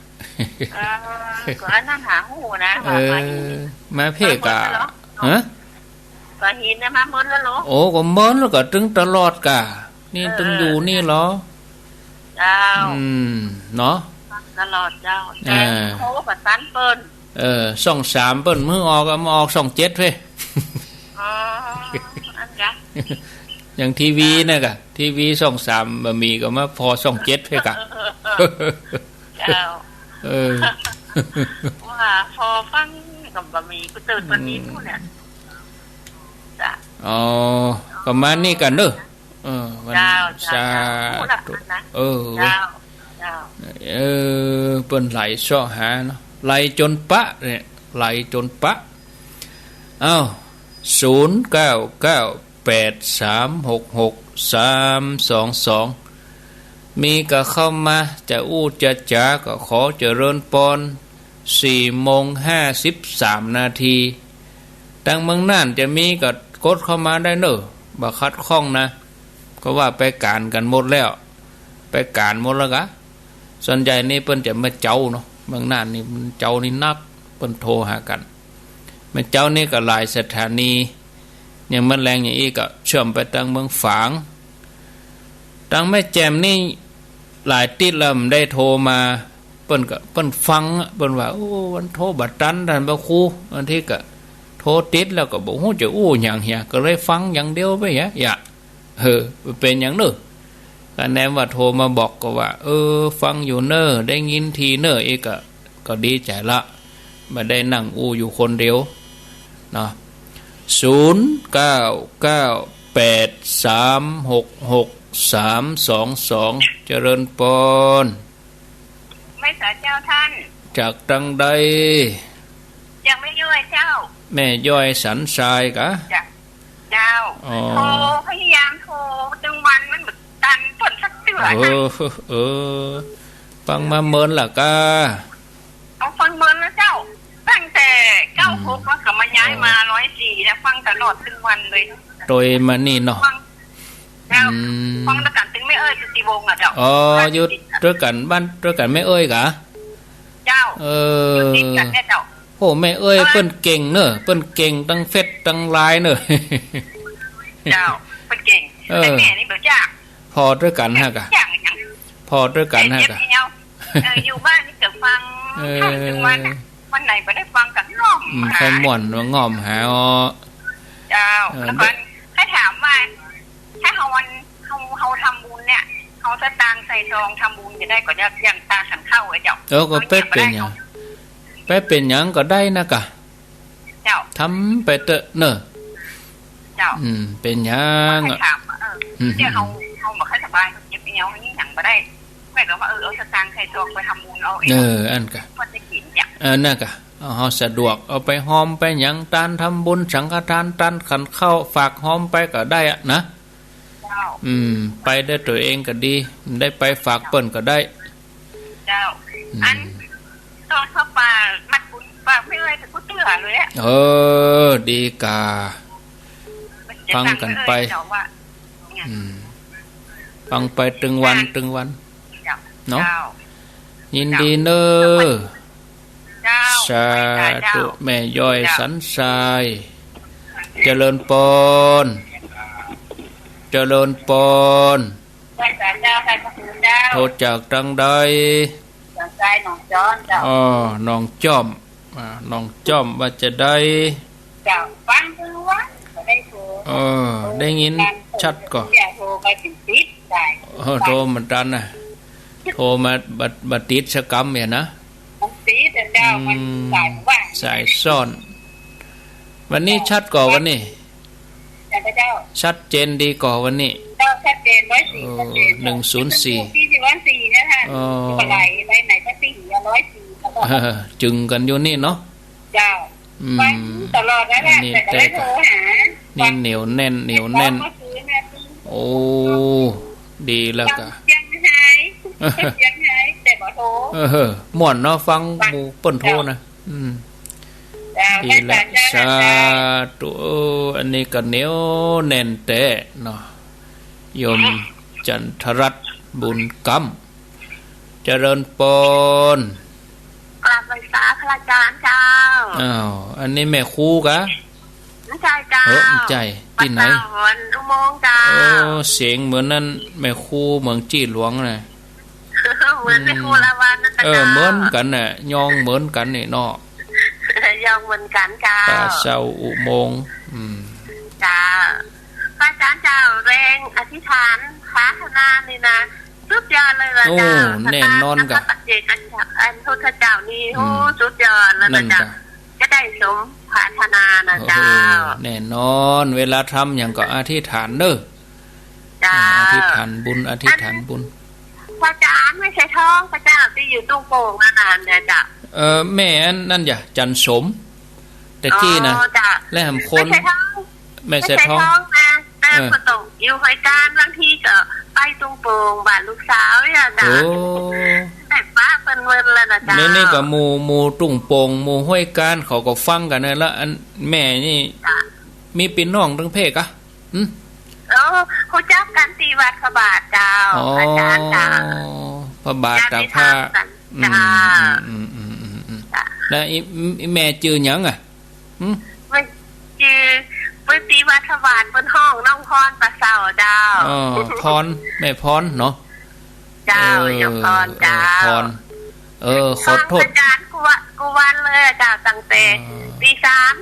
เออ ก็อันนั้นหาฮู้นะ เออ ว่ามาอีก มาเพ่กะ มาเมินแล้วเหรอ ฮะ ก็หินนะ มาเมินแล้วเหรอ โอ้ ก็เมินแล้วก็ตึงตลอดกะ นี่ เออ ตึงอยู่นี่เหรอ เจ้า อืม เนาะ ตลอดเจ้า เออ แต่โทรประสานเปิ้น เออ ช่องสามเปิ้นบ่ออก เอามาออกช่องเจ็ดเพ่ อ๋อ อันกะ อย่างทีวีน่ะกะ ทีวีช่องสามบ่มีก็มาผ่อช่องเจ็ดเพ่กะ เจ้า เออ ว่าผ่อฟังก็บ่มี กูตื่นวันนี้พู้นเนี่ย จ้ะ อ๋อ ประมาณนี้กะเนาะ เออ วัน เจ้า เจ้า สาธุ เจ้า เออ เจ้า เจ้า เออ เปิ้นไหลเซาะหาเนาะ ไหลจ๋นปะเนี่ย ไหลจ๋นปะ เอ้า ศูนย์เก้าเก้าแปดสามหกหกสามสองสอง มีก็เข้ามา จะอู้จะจ๋าก็ขอเจริญปอน สี่โมงห้าสิบสามนาที ตังเมืองน่านจะมีก็กดเข้ามาได้เน่อ บ่ขัดข้องนะ ก็ว่าไปก๋านกั๋นหมดแล้ว ไปก๋านหมดแล้วกะ ส่วนใหญ่นี่เปิ้นจะมาเจ๊าเนาะ เมืองน่านนี่มันเจ๊านี่นัก เปิ้นโทรหากั๋น มาเจ๊านี่ก็หลายสถานี อย่างเมื่อแลงอย่างอี้ก็เชื่อมไปตังเมืองฝาง ตังแม่แจ่มนี่หลายติ๊ดแล้วบ่ได้โทรมา เปิ้นก็ เปิ้นฟังอะ เปิ้นว่า โอ้ มันโทรบ่ตันต้านพระครู บางทีก็โทรติดแล้วก็บ่ฮู้จะอู้หยังเหีย ก็เลยฟังอย่างเดียวไปเหีย เออ เป๋นอย่างเน่อ ก็แนมว่าโทรมาบอกก็ว่า เออ ฟังอยู่เน่อ ได้ยินทีเน่อ อี้ก็ ก็ดีใจ๋ละ บ่ได้นั่งอู้อยู่คนเดียวเนาะ ศูนย์เก้าเก้าแปดสามหกหกสามสองสอง เจริญปอน ไหว้สาเจ้าต้าน จากตังใด ยังแม่ย้อยเจ้า แม่ย้อยสันทรายกะ จ้ะ เจ้า อ๋อ โทร พยายามโทรตึงวันมันบ่ตันเปิ้นสักเตื้อ เออ เออ ฟังมาเมินละกะ เอาฟังเมินแล้วเจ้า ตั้งแต่เก้าหก อืม แล้วก็มาย้ายมา อ๋อ ร้อยสี่ แล้วฟังตลอดตึงวันเลย โตยมานี่เนาะ ฟัง เจ้า อืม ฟังตวยกั๋นตึงแม่เอ้ยสุทธิวงศ์อะเจ้า อ๋อ บ้านอยู่ติดกั๋น ตวยกั๋น บ้านตวยกั๋นแม่เอ้ยกะ เจ้า เออ อยู่ติดกั๋นเนี่ยเจ้า โอ้ แม่เอ้ย เปิ้นเก่งเนอะ เปิ้นเก่งตังเฟซตังไลน์เนอะ เจ้า เปิ้นเก่ง เออ แต่แม่นี่บ่จัก ผ่อตวยกั๋นฮะกะ จักหยัง ผ่อตวยกั๋นฮะกะ แต่เก็บเหี่ยว เออ อยู่บ้านนี่ก็ฟัง เออ ทั้งวันน่ะ วันไหนบ่ได้ฟังก็ง่อม อืม หา ใค่ม่วนว่าง่อมหา อ๋อ เจ้า เออ แล้วก็ใค่ถามว่า ถ้าเฮาวัน เฮา เฮาทำบุญเนี่ย เฮาสตางค์ใส่ซองทำบุญจะได้ก็ยัง ยังตาสังเข้าไอ้เจ้า เออ ก็ไปเป๋นหยัง ไปเป๋นหยังก็ได้นะกะ เจ้า ทำไปเต๊อะเนอะ เจ้า อืม เป๋นหยัง ใค่ อะ ถามว่า เออ อืม เนี่ยเฮา เฮาบ่ค่อยสบาย เก็บเหี่ยวนี่หยังบ่ได้ แม่ก็ว่า เออ เอาสตางค์ใส่ซองไปทำบุญเอาเอง เออ อั้นกะ เปิ้นจะกิ๋นจ้ะ เออ นั่นกะ เอา เฮาสะดวก เอาไปฮอมไปหยัง ตานทำบุญสังฆทาน ตานขันข้าว ฝากฮอมไปก็ได้อะนะ เจ้า อืม ไปตวยตั๋วเองก็ดี ได้ไปฝากเปิ้นก็ได้ เจ้า อืม อัน ตอนเข้าป่ามัดบุญฝากแม่เอ้ยแต่กูเตื้อเลยอะ เออ ดีกา ฟังกั๋นไป เจ้าว่า อืม ฟังไปตึงวัน ตึงวัน เจ้า เนาะ เจ้า ยินดีเน้อ เจ้า สาธุ เจ้า แม่ย้อย เจ้า สันทราย เจริญปอน เจริญปอน ไหว้สาเจ้า ไหว้พระคุณเจ้า โทรจากตังใด จากใจหนองจอมเจ้า อ๋อ หนองจอม อ่า หนองจอมว่าจะใด เจ้า ฟังตึงวัน บ่ได้โทร เออ ได้ยินชัดก่อ เดี๋ยวโทรไปติดติดได้ เออ โทรบ่ตันนะ โทรมาบ่ บ่ติดสักกำเนี่ยนะ มันติดอะเจ้า มัน อืม สายว่าง สายซ่อน วันนี้ชัดก่อ วันนี้ เจ้า ชัดเจนดีก่อวันนี้ เจ้า ชัดเจน ร้อยสี่ เออ ชัดเจน หนึ่งศูนย์สี่ ที่สิบวันสี่เนี่ยค่ะ อ๋อ ปลาไหล ใบไหนก็สี่อะ ร้อยสี่ แล้วก็ เออ จึงกั๋นอยู่นี่เนาะ เจ้า อืม ฟังตลอดนั่นแหละ อันนี้ แต่ก็ได้โทรหา นี่เหนียวแน่น เหนียวแน่น เมื่อคืนเนี่ย โอ้ ดีแล้วกะ เชียงราย เชียงราย แต่บ่โทร เออ ม่วนเนาะ ฟัง ฟัง หมู่เปิ้นโทรนะ เจ้า อืม เจ้า ดีละ เจ้า สาธุ เออ อันนี้ก็เหนียวแน่นแต๊เนาะ โยมจันทรัตน์ บุญกำ เจริญปอน กราบไหว้สาพระอาจารย์เจ้า อ้าว อันนี้แม่ครูกะ ไม่ใช่เจ้า เออ ไม่ใช่ ตี้ไหน วัดเจ้า วันอุโมงค์เจ้า โอ้ เสียงเหมือนนั่น แม่ครูเมืองจี้หลวงน่ะ เหมือนแม่ครูลาวัณน่ะเจ้า เออ เหมือนกั๋นน่ะ ยองเหมือนกั๋นนี่เนาะ ยองเหมือนกั๋นเจ้า ป่าเซาอุโมงค์ อืม เจ้า พระอาจารย์เจ้า แรงอธิษฐานปรารถนานี่นะ สุดยอดเลยว่ะเจ้า โอ้ แน่นอนกะ สตางค์แล้วก็ปัจเจก อันพุทธเจ้านี่ อืม โอ้ สุดยอดเลยว่ะเจ้า นั่นกะ จะได้สมปรารถนานะเจ้า โอ้โห แน่นอน เวลาทำหยังก็อธิษฐานเน้อ เจ้า อ่า อธิษฐานบุญ อธิษฐานบุญ อัน พระอาจารย์ แม่สายทอง พระเจ้าตี้อยู่ตุ้งโป่งนั่นน่ะเนี่ยเจ้า เออ แม่อันนั่นอย่า จันสม แต่กี้นะ อ๋อ เจ้า และแหมคน แม่สายทอง แม่สายทอง แม่สายทองนะ แต่ เออ ก็ต้องอยู่ห้วยการ บางทีก็ไปตุ้งโป่งบ้านลูกสาวเนี่ยเจ้า โอ้ แต่ปะเปิ้นเมินแล้วนะเจ้า นี่ นี่ก็หมู่ หมู่ตุ้งโป่ง หมู่ห้วยการ เขาก็ฟังกั๋นนะ แล้วอันแม่นี่ เจ้า มีปี้น้องตึงเพกะ หึ เออ ฮู้จักกั๋นตี้วัดพระบาทเจ้า อ๋อ อาจารย์เจ้า พระบาทตากผ้า ญาติธรรมกั๋น อืม เจ้า อืม อืม อืม อืม เจ้า แล้วอี อีแม่จื้อหยังอะ หึ เปิ้นจื้อ เปิ้นตี้วัดพระบาท เปิ้นฮ้องน้องพรป่าเซาเจ้า อ๋อ พร แม่พรเนาะ เจ้า เออ ยมพรเจ้า เออ พร เออ ขอโทษ ฟังอาจารย์กู้วะ กู้วันเลยเจ้า ตั้งแต่ อ่า ตีสาม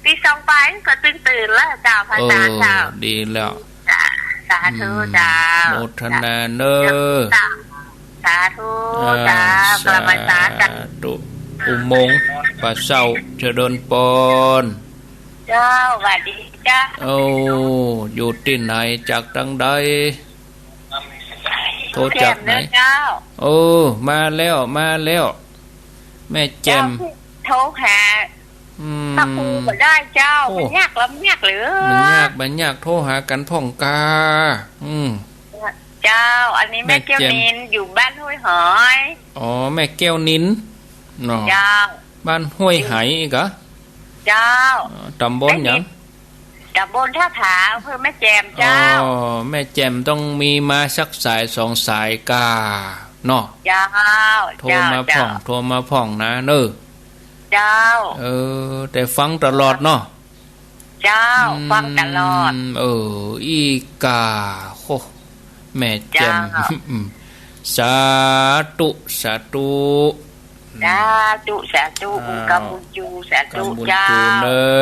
ตีสองไปก็ตื่น ตื่นแล้วเจ้า พระอาจารย์เจ้า เออ ดีแล้ว จ้ะ สาธุเจ้า อืม โมทนาเน้อ เจ้า สาธุ อ่า เจ้า กราบไหว้สา สาธุ อุโมงค์ป่าเซา เจริญปอน เจ้า สวัสดีเจ้า โอ้ อยู่ตี้ไหน จากตังใด โทรจากไหน แจ่มเด้อเจ้า โอ้ มาแล้ว มาแล้ว แม่แจ่ม เจ้า โทรหา อืม พระครูก็ได้เจ้า โอ้ บ่ยากลำบากเลย บ่ยาก บ่ยาก โทรหากั๋นพ่องกา อืม เจ้า อันนี้แม่ แม่แจ่ม แก้วนิล อยู่บ้านห้วยหอย อ๋อ แม่แก้วนิล เนาะ เจ้า บ้านห้วยหอยก่อ เจ้า อ๋อ ต๋ำบลหยัง แม่นิล ต๋ำบลท่าผา อำเภอแม่แจ่มเจ้า อ๋อ แม่แจ่มต้องมีมาสักสายสองสายก่า เนาะ เจ้า โทรมาพ่อง เจ้า โทรมาพ่องนะเน่อ เจ้า เออ แต่ฟังตลอดเนาะ เจ้า อืม ฟังตลอด เออ อี้ก่า โห แม่แจ่ม เจ้า อืม สาธุ สาธุ สาธุ สาธุ อ่า กำบุญจู สาธุ กำบุญจู เจ้า เน่อ